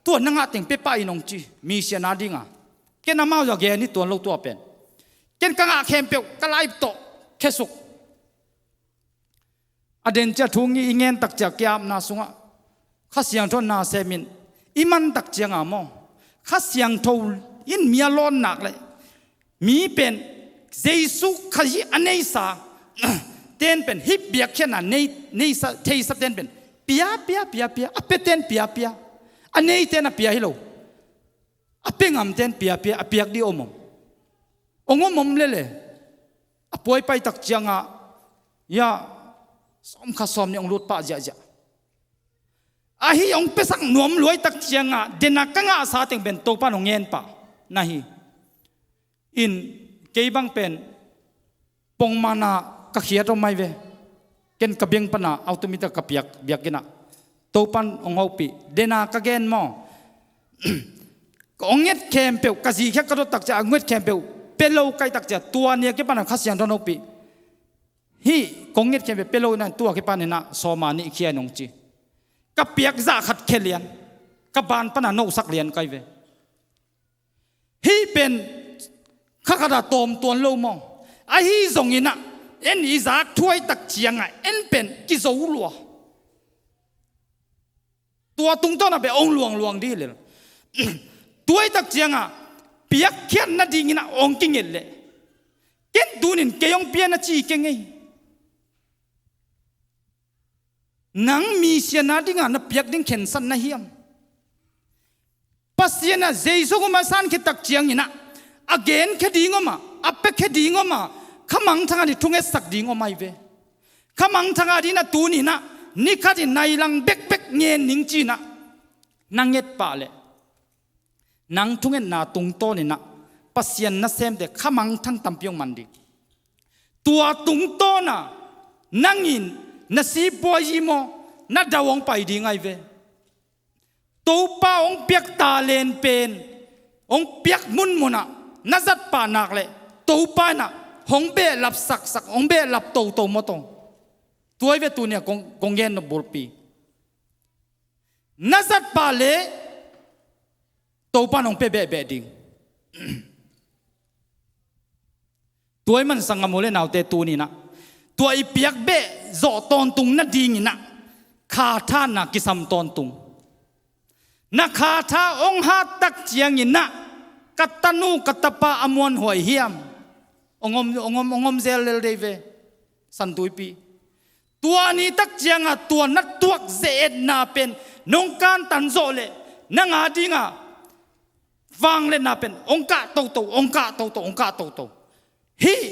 tua na ngah teng pia pah in hong ci mi sian a dinga. Ken amau zah gen hi tuan lo tua pen ken ka ngah khempeuh ka laip tawh khesuk. A den cia thu ngi i ngen tak cia kiapna sungah Kha Siangtho nasem in i man tak cianga maw Kha Siangtho in mi a lawn nak le mi pen Jesu Khazih a neisa ten pen hih biakhiatna nei, neisa theisa ten pen pia pia pia pia a pia ten pia pia a nei ten a pia hi lo. A pia ngam ten pia pia a piak dih om om ong om om lele a puai pai tak cianga ya sawm kha sawm nih ong lut pah ziahziah. Ahi hong piasak nuam luai tak ciangah dena ka ngahsa teng pen Topan hong ngen pah na hi. In kei bang pen pongmana ka khiat om mai ve. Ken ka biang pana automita ka piak biak inah Topan hong hopih dena ka gen maw? Ka hong nget khempeuh ka zikhiat ka dot tak ciah a nget khempeuh pia lo kai tak ciah tua nia kipana Kha Siangtho hong hopih. Hih kong nget khempeuh pia lo inah tua kipaninah sawma nih khia in hong ci. Ka piak zah khat khia lian ka ban pana nohsak lian kai ve. Hih pen kha khat a tawm tuan lo maw? Ahi zonginah en i zak thuai tak ciangah en pen kizo lua. Tua tungtawnah pen ong luangluang dih lel. Tuai tak ciangah piakkhiat nadinginah ong kinget leh ken tunin kei ong pian a ci keng ei. Nang misiana dingah na piak ding khensat na hiam? Pasian ah Jesu gumah san khit tak cianginah a genkhia ding om ah a piakhia ding om ah kha mangthang ah ni thungetsak ding om ai ve. Kha mangthang ah dinah tuninah ni khatin nailang bekbek ngen ning cinah na nget pah leh nang thungetna tungtawninah Pasian nasemte kha mangthang tampi hong man ding. Tua tungtawna nangin na sipuai i maw na dau hong pai ding ai ve. Topa hong piak talent pen hong piak munmunah na zat pah nak leh Topa inah hong behlap saksak hong behlap toto maw tong. Tuai ve tunia kong, kong gen nop bulpi. Na zat pah leh Topa in hong pia behbeh ding. Tuai mansang a mu le naute tuninah tua i piak beh zawh tawntung nadinginah kha thanna kisam tawntung. Na kha tha hong hat tak cianginah ka tanu ka tapa a muanhuai hiam? Hong om, hong om, hong om zel lel dei ve. Santuipi. Tua ni tak ciangah tua na tuak ze-etna pen nong kantan zawh leh nang a dingah vangliatna pen hong kah toto hong kah toto hong kah toto. Hih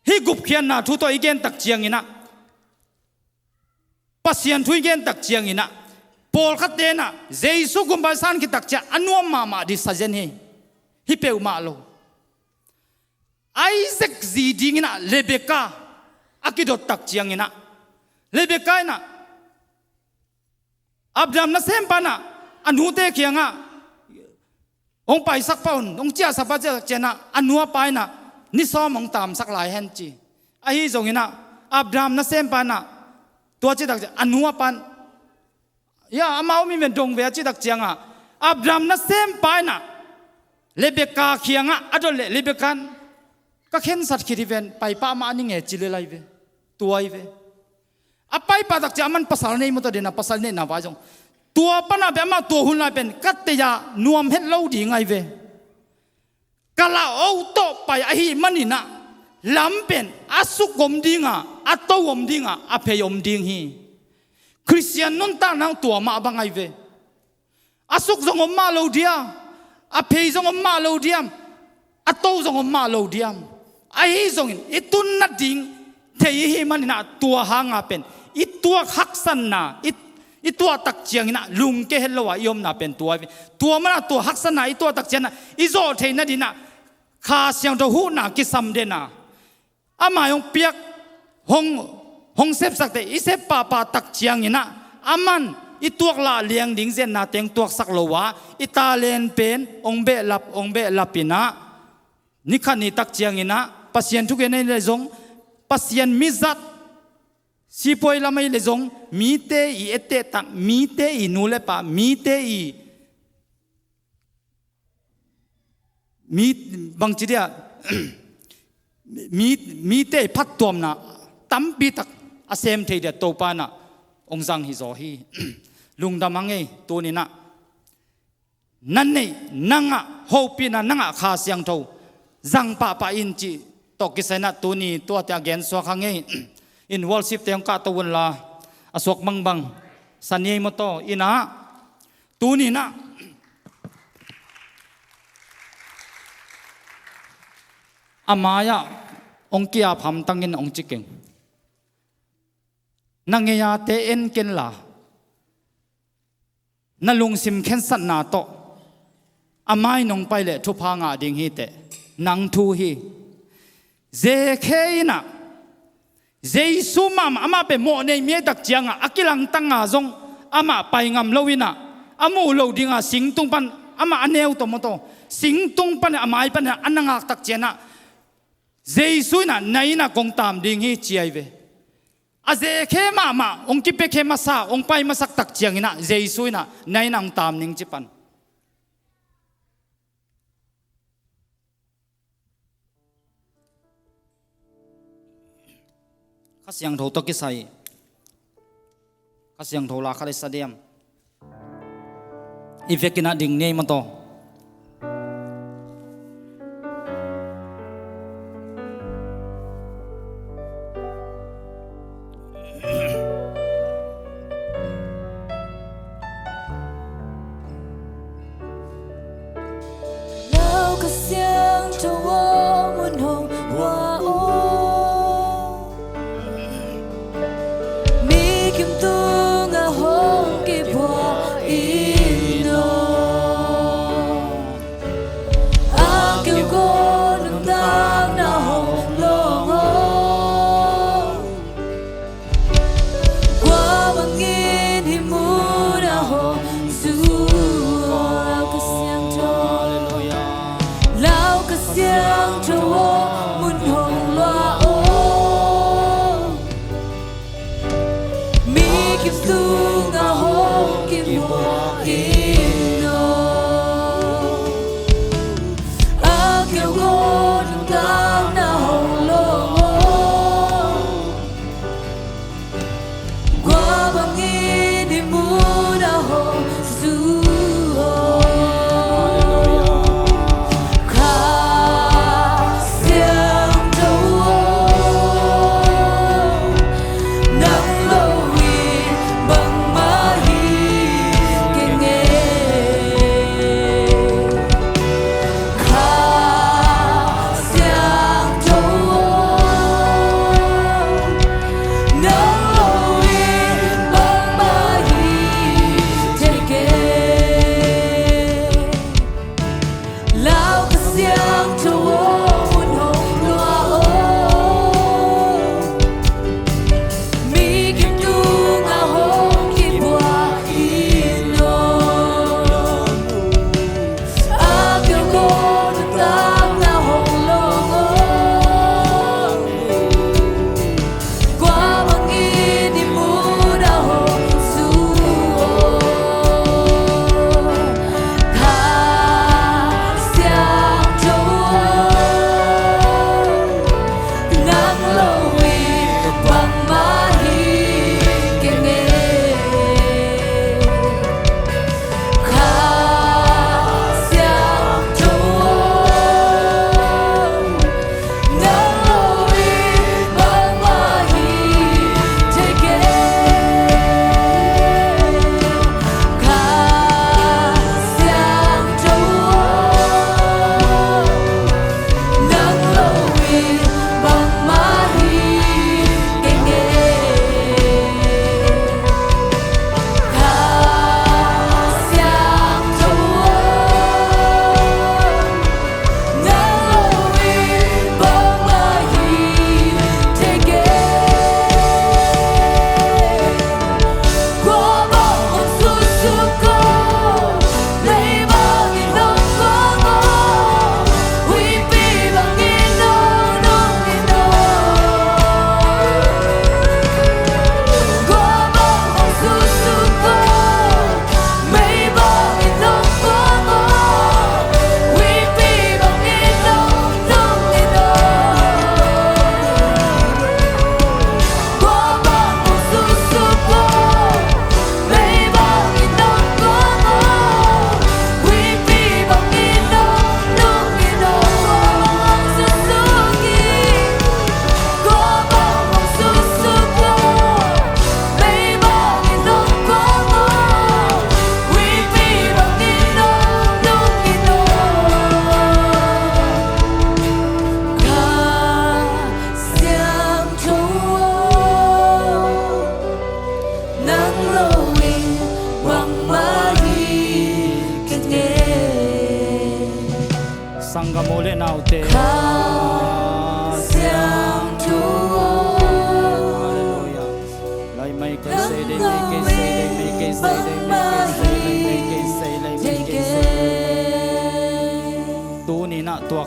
hih gupkhiatna thu tawh i gen tak cianginah Pasian thu i gen tak cianginah pawlkhat tenah Jesu gumpa san khit tak ciah a nuam mahmah dih sa zen hi. Hih peuhmah lo. Isaac zi dinginah Rebekah a kidot tak cianginah Rebekah inah Abraham nasempa inah a nute kiangah hong paisak pah un hong ciahsak pah ciah cianah a nu a pa inah ni sawm hong tamsak lai hen ci. Ahi zonginah Abraham nasempa inah tua citak ciah a nu a pa in ya amau mi men dong ve a citak ciangah Abraham nasempa inah Rebekah kiangah a dot leh Rebekah in ka khensat khit hi ven paipah mah ni nge ci le lai ve. Tuai ve. A paipah tak ciah aman pasal nei maw tawh dena pasal neihna vai zong tua panah pen amah tua hun lai pen ka tei-ah nuam het lo ding ai ve. Ka la oh tawh pai ahih maninah lam pen a suk om dinga a to om dinga a phei om ding hi. Khristian nuntakna tua mah bang ai ve. A suk zong om mah lo diam, a phei zong om mah lo diam, a to zong om mah lo diam. Ahi zongin i tun nading thei ihi maninah tua hanga pen i tuak haksatna i, i tuah tak cianginah lungke het lo ah i omna pen tua hi. Tua manah tua haksatna i tuah tak cianginah i zawh theih nadinah Kha Siangtho huhna kisam dena amah hong piak hong, hong sepsakte i sep pahpah tak cianginah aman i tuak lah liang ding zenna teng tuaksak lo a i talent pen hong behlap hong behlap inah ni khat ni tak cianginah Pasian thugen ei le zong Pasian mizat sipuai lam ei le zong mite i ettehtak mite i nu le pa mite i mi bangci dia mi, mite i phattuamna tampitak a sem thei dia Topa inah hong zang hi zaw hi. Lungdam hang ei tuninah na neih nangah hopihna nangah Kha Siangtho zang pahpah in cih tawh kisainah tuni tuate a gensuak hang ei. In worship te hong kahto unla a suak bangbang sani ei maw tawh inah tuninah a mai-ah hong ki-ap hamtangin hong ci keng. Na ngeia te en kenla na lungsim khensatna tawh a mai nong pai leh thupha ngah ding hi teh. Nang thu hi. Zekhe in ah Jesu mahmah, amah pen mawh nei mi a tak ciangah a kilangtang a zong amah pai ngam lo in ah, a muh loh dingah singtung pan, amah a neu tawh maw taw, singtung pan a mai pan a na ngak tak ciangah Jesu in ah, "Na inn ah kong taam ding hi," ci ahi ve. A zekhe mahmah, hong kipiakhia masa, hong pai masak tak ciangin ah Jesu in ah, "Na inn ah hong taam ning," ci pan. Kha Siangtho tawh kisai, Kha Siangtho la khat i sa diam? I vekin ah ding ni ei maw taw. Lau Kha Siangtho aw, mun hong hua aw. Mi kim tungah hong kiphuah in aw.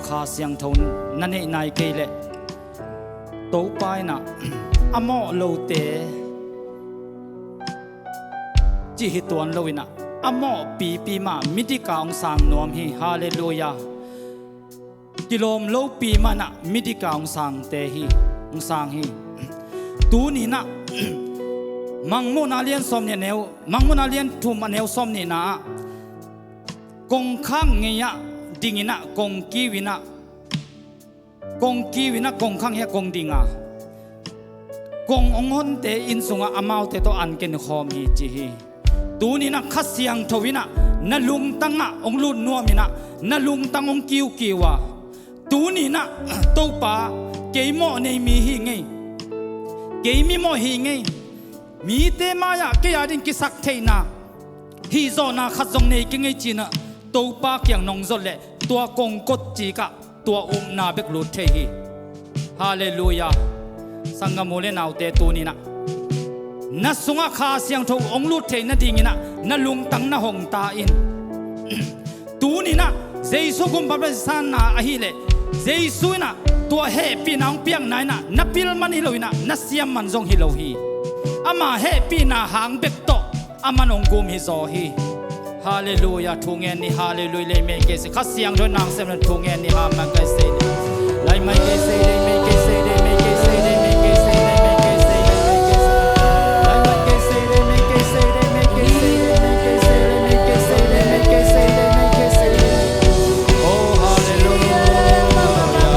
Kha Siangtho na neih nai kei leh Topa in ah a mawh lote cih hi tuan lo in ah a mawh pipi mah midik a hong sang nuam hi. Halleluiah. Kilawm lopi mah in ah midik a hong sangte hi, hong sang hi. Tuni in ah Mangmuhna lian sawm nih a neu, Mangmuhna lian thum a neu sawm nihna ah kongkhak ngei ah ding in ah kongkiu in ah, kongkiu in ah kongkhak ngei ah kong ding a, kong hong honte inn sungah amaute tawh an ken khawm hi ci hi. Tuni in ah Kha Siangtho in ah na lungtang ah hong lut nuam in ah na lungtang hong kiukiu a, tuni in ah Topa, kei mawh nei mi hi ngei, kei mi mawh hi ngei, mite mai-ah kei a ding kisaktheihna, hihzawhna khat zong nei kei ngei ci in ah Topa kiang nong zot leh tua kongkot cik ah tua upna bek lut thei hi. Halleluiah. Sanggam u le naute, tuni in ah na sungah Kha Siangtho hong lut theih nading in ah na lungtang na hong ta in. Tuni in ah Jesu gumpa bek sanna ahih leh Jesu in ah tua hehpihna hong piakna in ah na pil man hi lo in ah na siam man zong hi lo hi. Ama hehpihna hang bek tawh aman hong gum hi zaw hi. Halleluiah. Thu ngen ni. Halleluiah. Lei mei kei se. Kha Siangtho in nang sem na thu ngen ni. Ha man kai se ni. Lai man kai se, lei mei kei se, lei mei kei se, lei mei kei se, lei mei kei se. Lai man kai se, lei mei kei se, lei mei kei se, lei mei kei se, lei mei kei se, lei mei kei se, lei mei kei se. Oh, halleluiah,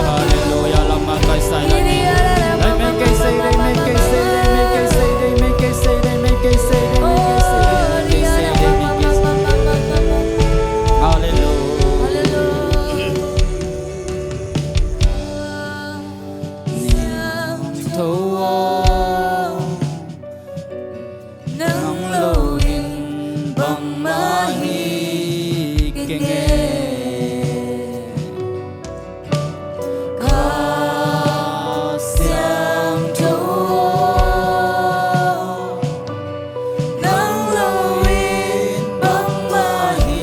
halleluiah. Lai man kai se, lei mei kei se, lei mei kei se, lei mei kei se, lei mei kei se, lei mei kei se, lei mei kei se, lei mei kei se. Halleluiah. Siangtho aw, nang lo in bangmah hi keng e. Kha Siangtho aw, nang lo in bangmah hi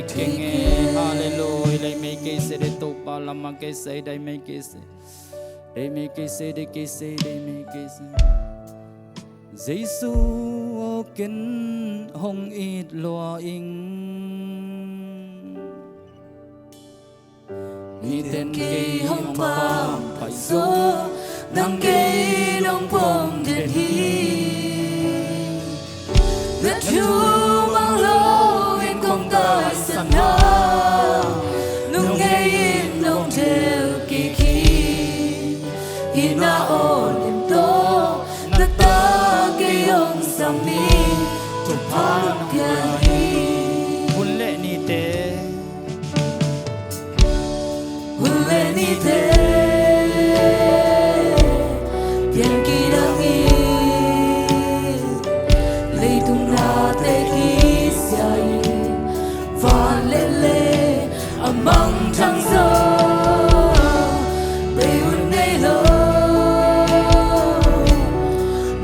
keng e. Halleluiah. Lei mei kei se de Topa, lam ah kei se, dai mei kei se. Dai mei kei se, dai kei se, dai mei kei se. Jesu aw, ken hong it lua ing. Miten kei hong pampai zaw, nang kei in hong pom den hi. Na thu mang lo in kong taisan a, nung ngei in nong del kik hi. Hih na aw lian tawh na ta kei hong sam hi. Thupha nong pia hi. Hun le nite, hun le nite pian kidang hi. Leitung nate kisia in van le le a mangthang zaw, bei hun nei lo,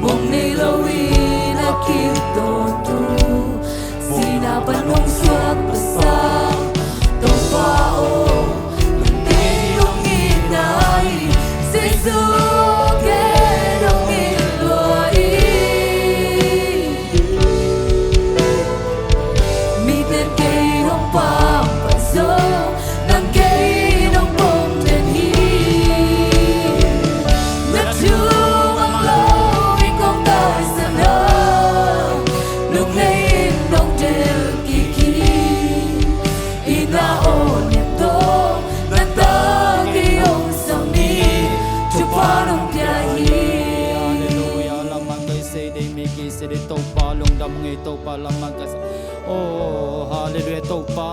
muang nei lo in a kip tawntung, sihna pan hong suak Pasal Topa aw, nang kei hong itna hi. Jesu, ken hong it lua hi. Miten kei hong pampai zaw, nang kei in hong pom den hi. Na thu mang lo in kong taisan a, nung ngei in nong del kik hi. Hih na aw lian tawh na ta kei hong sam hi. Thupha nong pia hi. Halleluiah. Lam ah kai se, dei mei kei se de Topa, lungdam ngei Topa, lam ah kai se. Oh, halleluiah, Topa,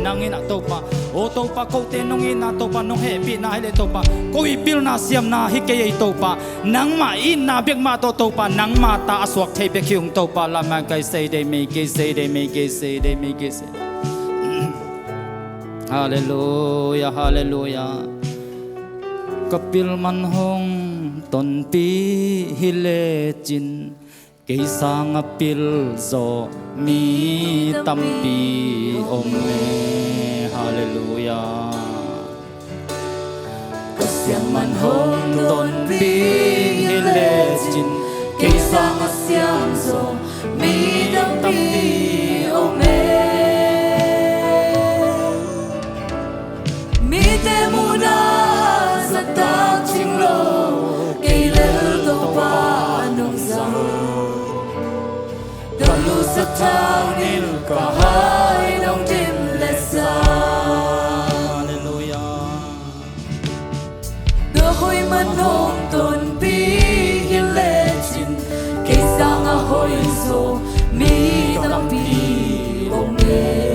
nang in ah Topa. Oh, Topa, kote nong itna Topa, nong hehpihna hi leh Topa, ko i pilna siamna hi kei ei Topa. Nangmah itna bek mah tawh Topa, nangmah ta a suak thei bek hi ung Topa, lam ah kai se, dei mei kei se, dei mei kei se, dei mei kei se. Halleluiah, halleluiah. Ka pil man hong tonpih hi lecin, kei sanga pil zawh mi tampi om e. Halleluiah. Siangman hong tonpih hi lecin, kei sangah siam zaw mi tampi om e. Mite muhna zahtak cing lo, kei lel Topa nong zang. Ka lusak thau nin ka hai nong dim leh sa. Halleluiah. Tua hoih man hong tonpih hi lecin, kei sangah hoih zaw mi tampi om e.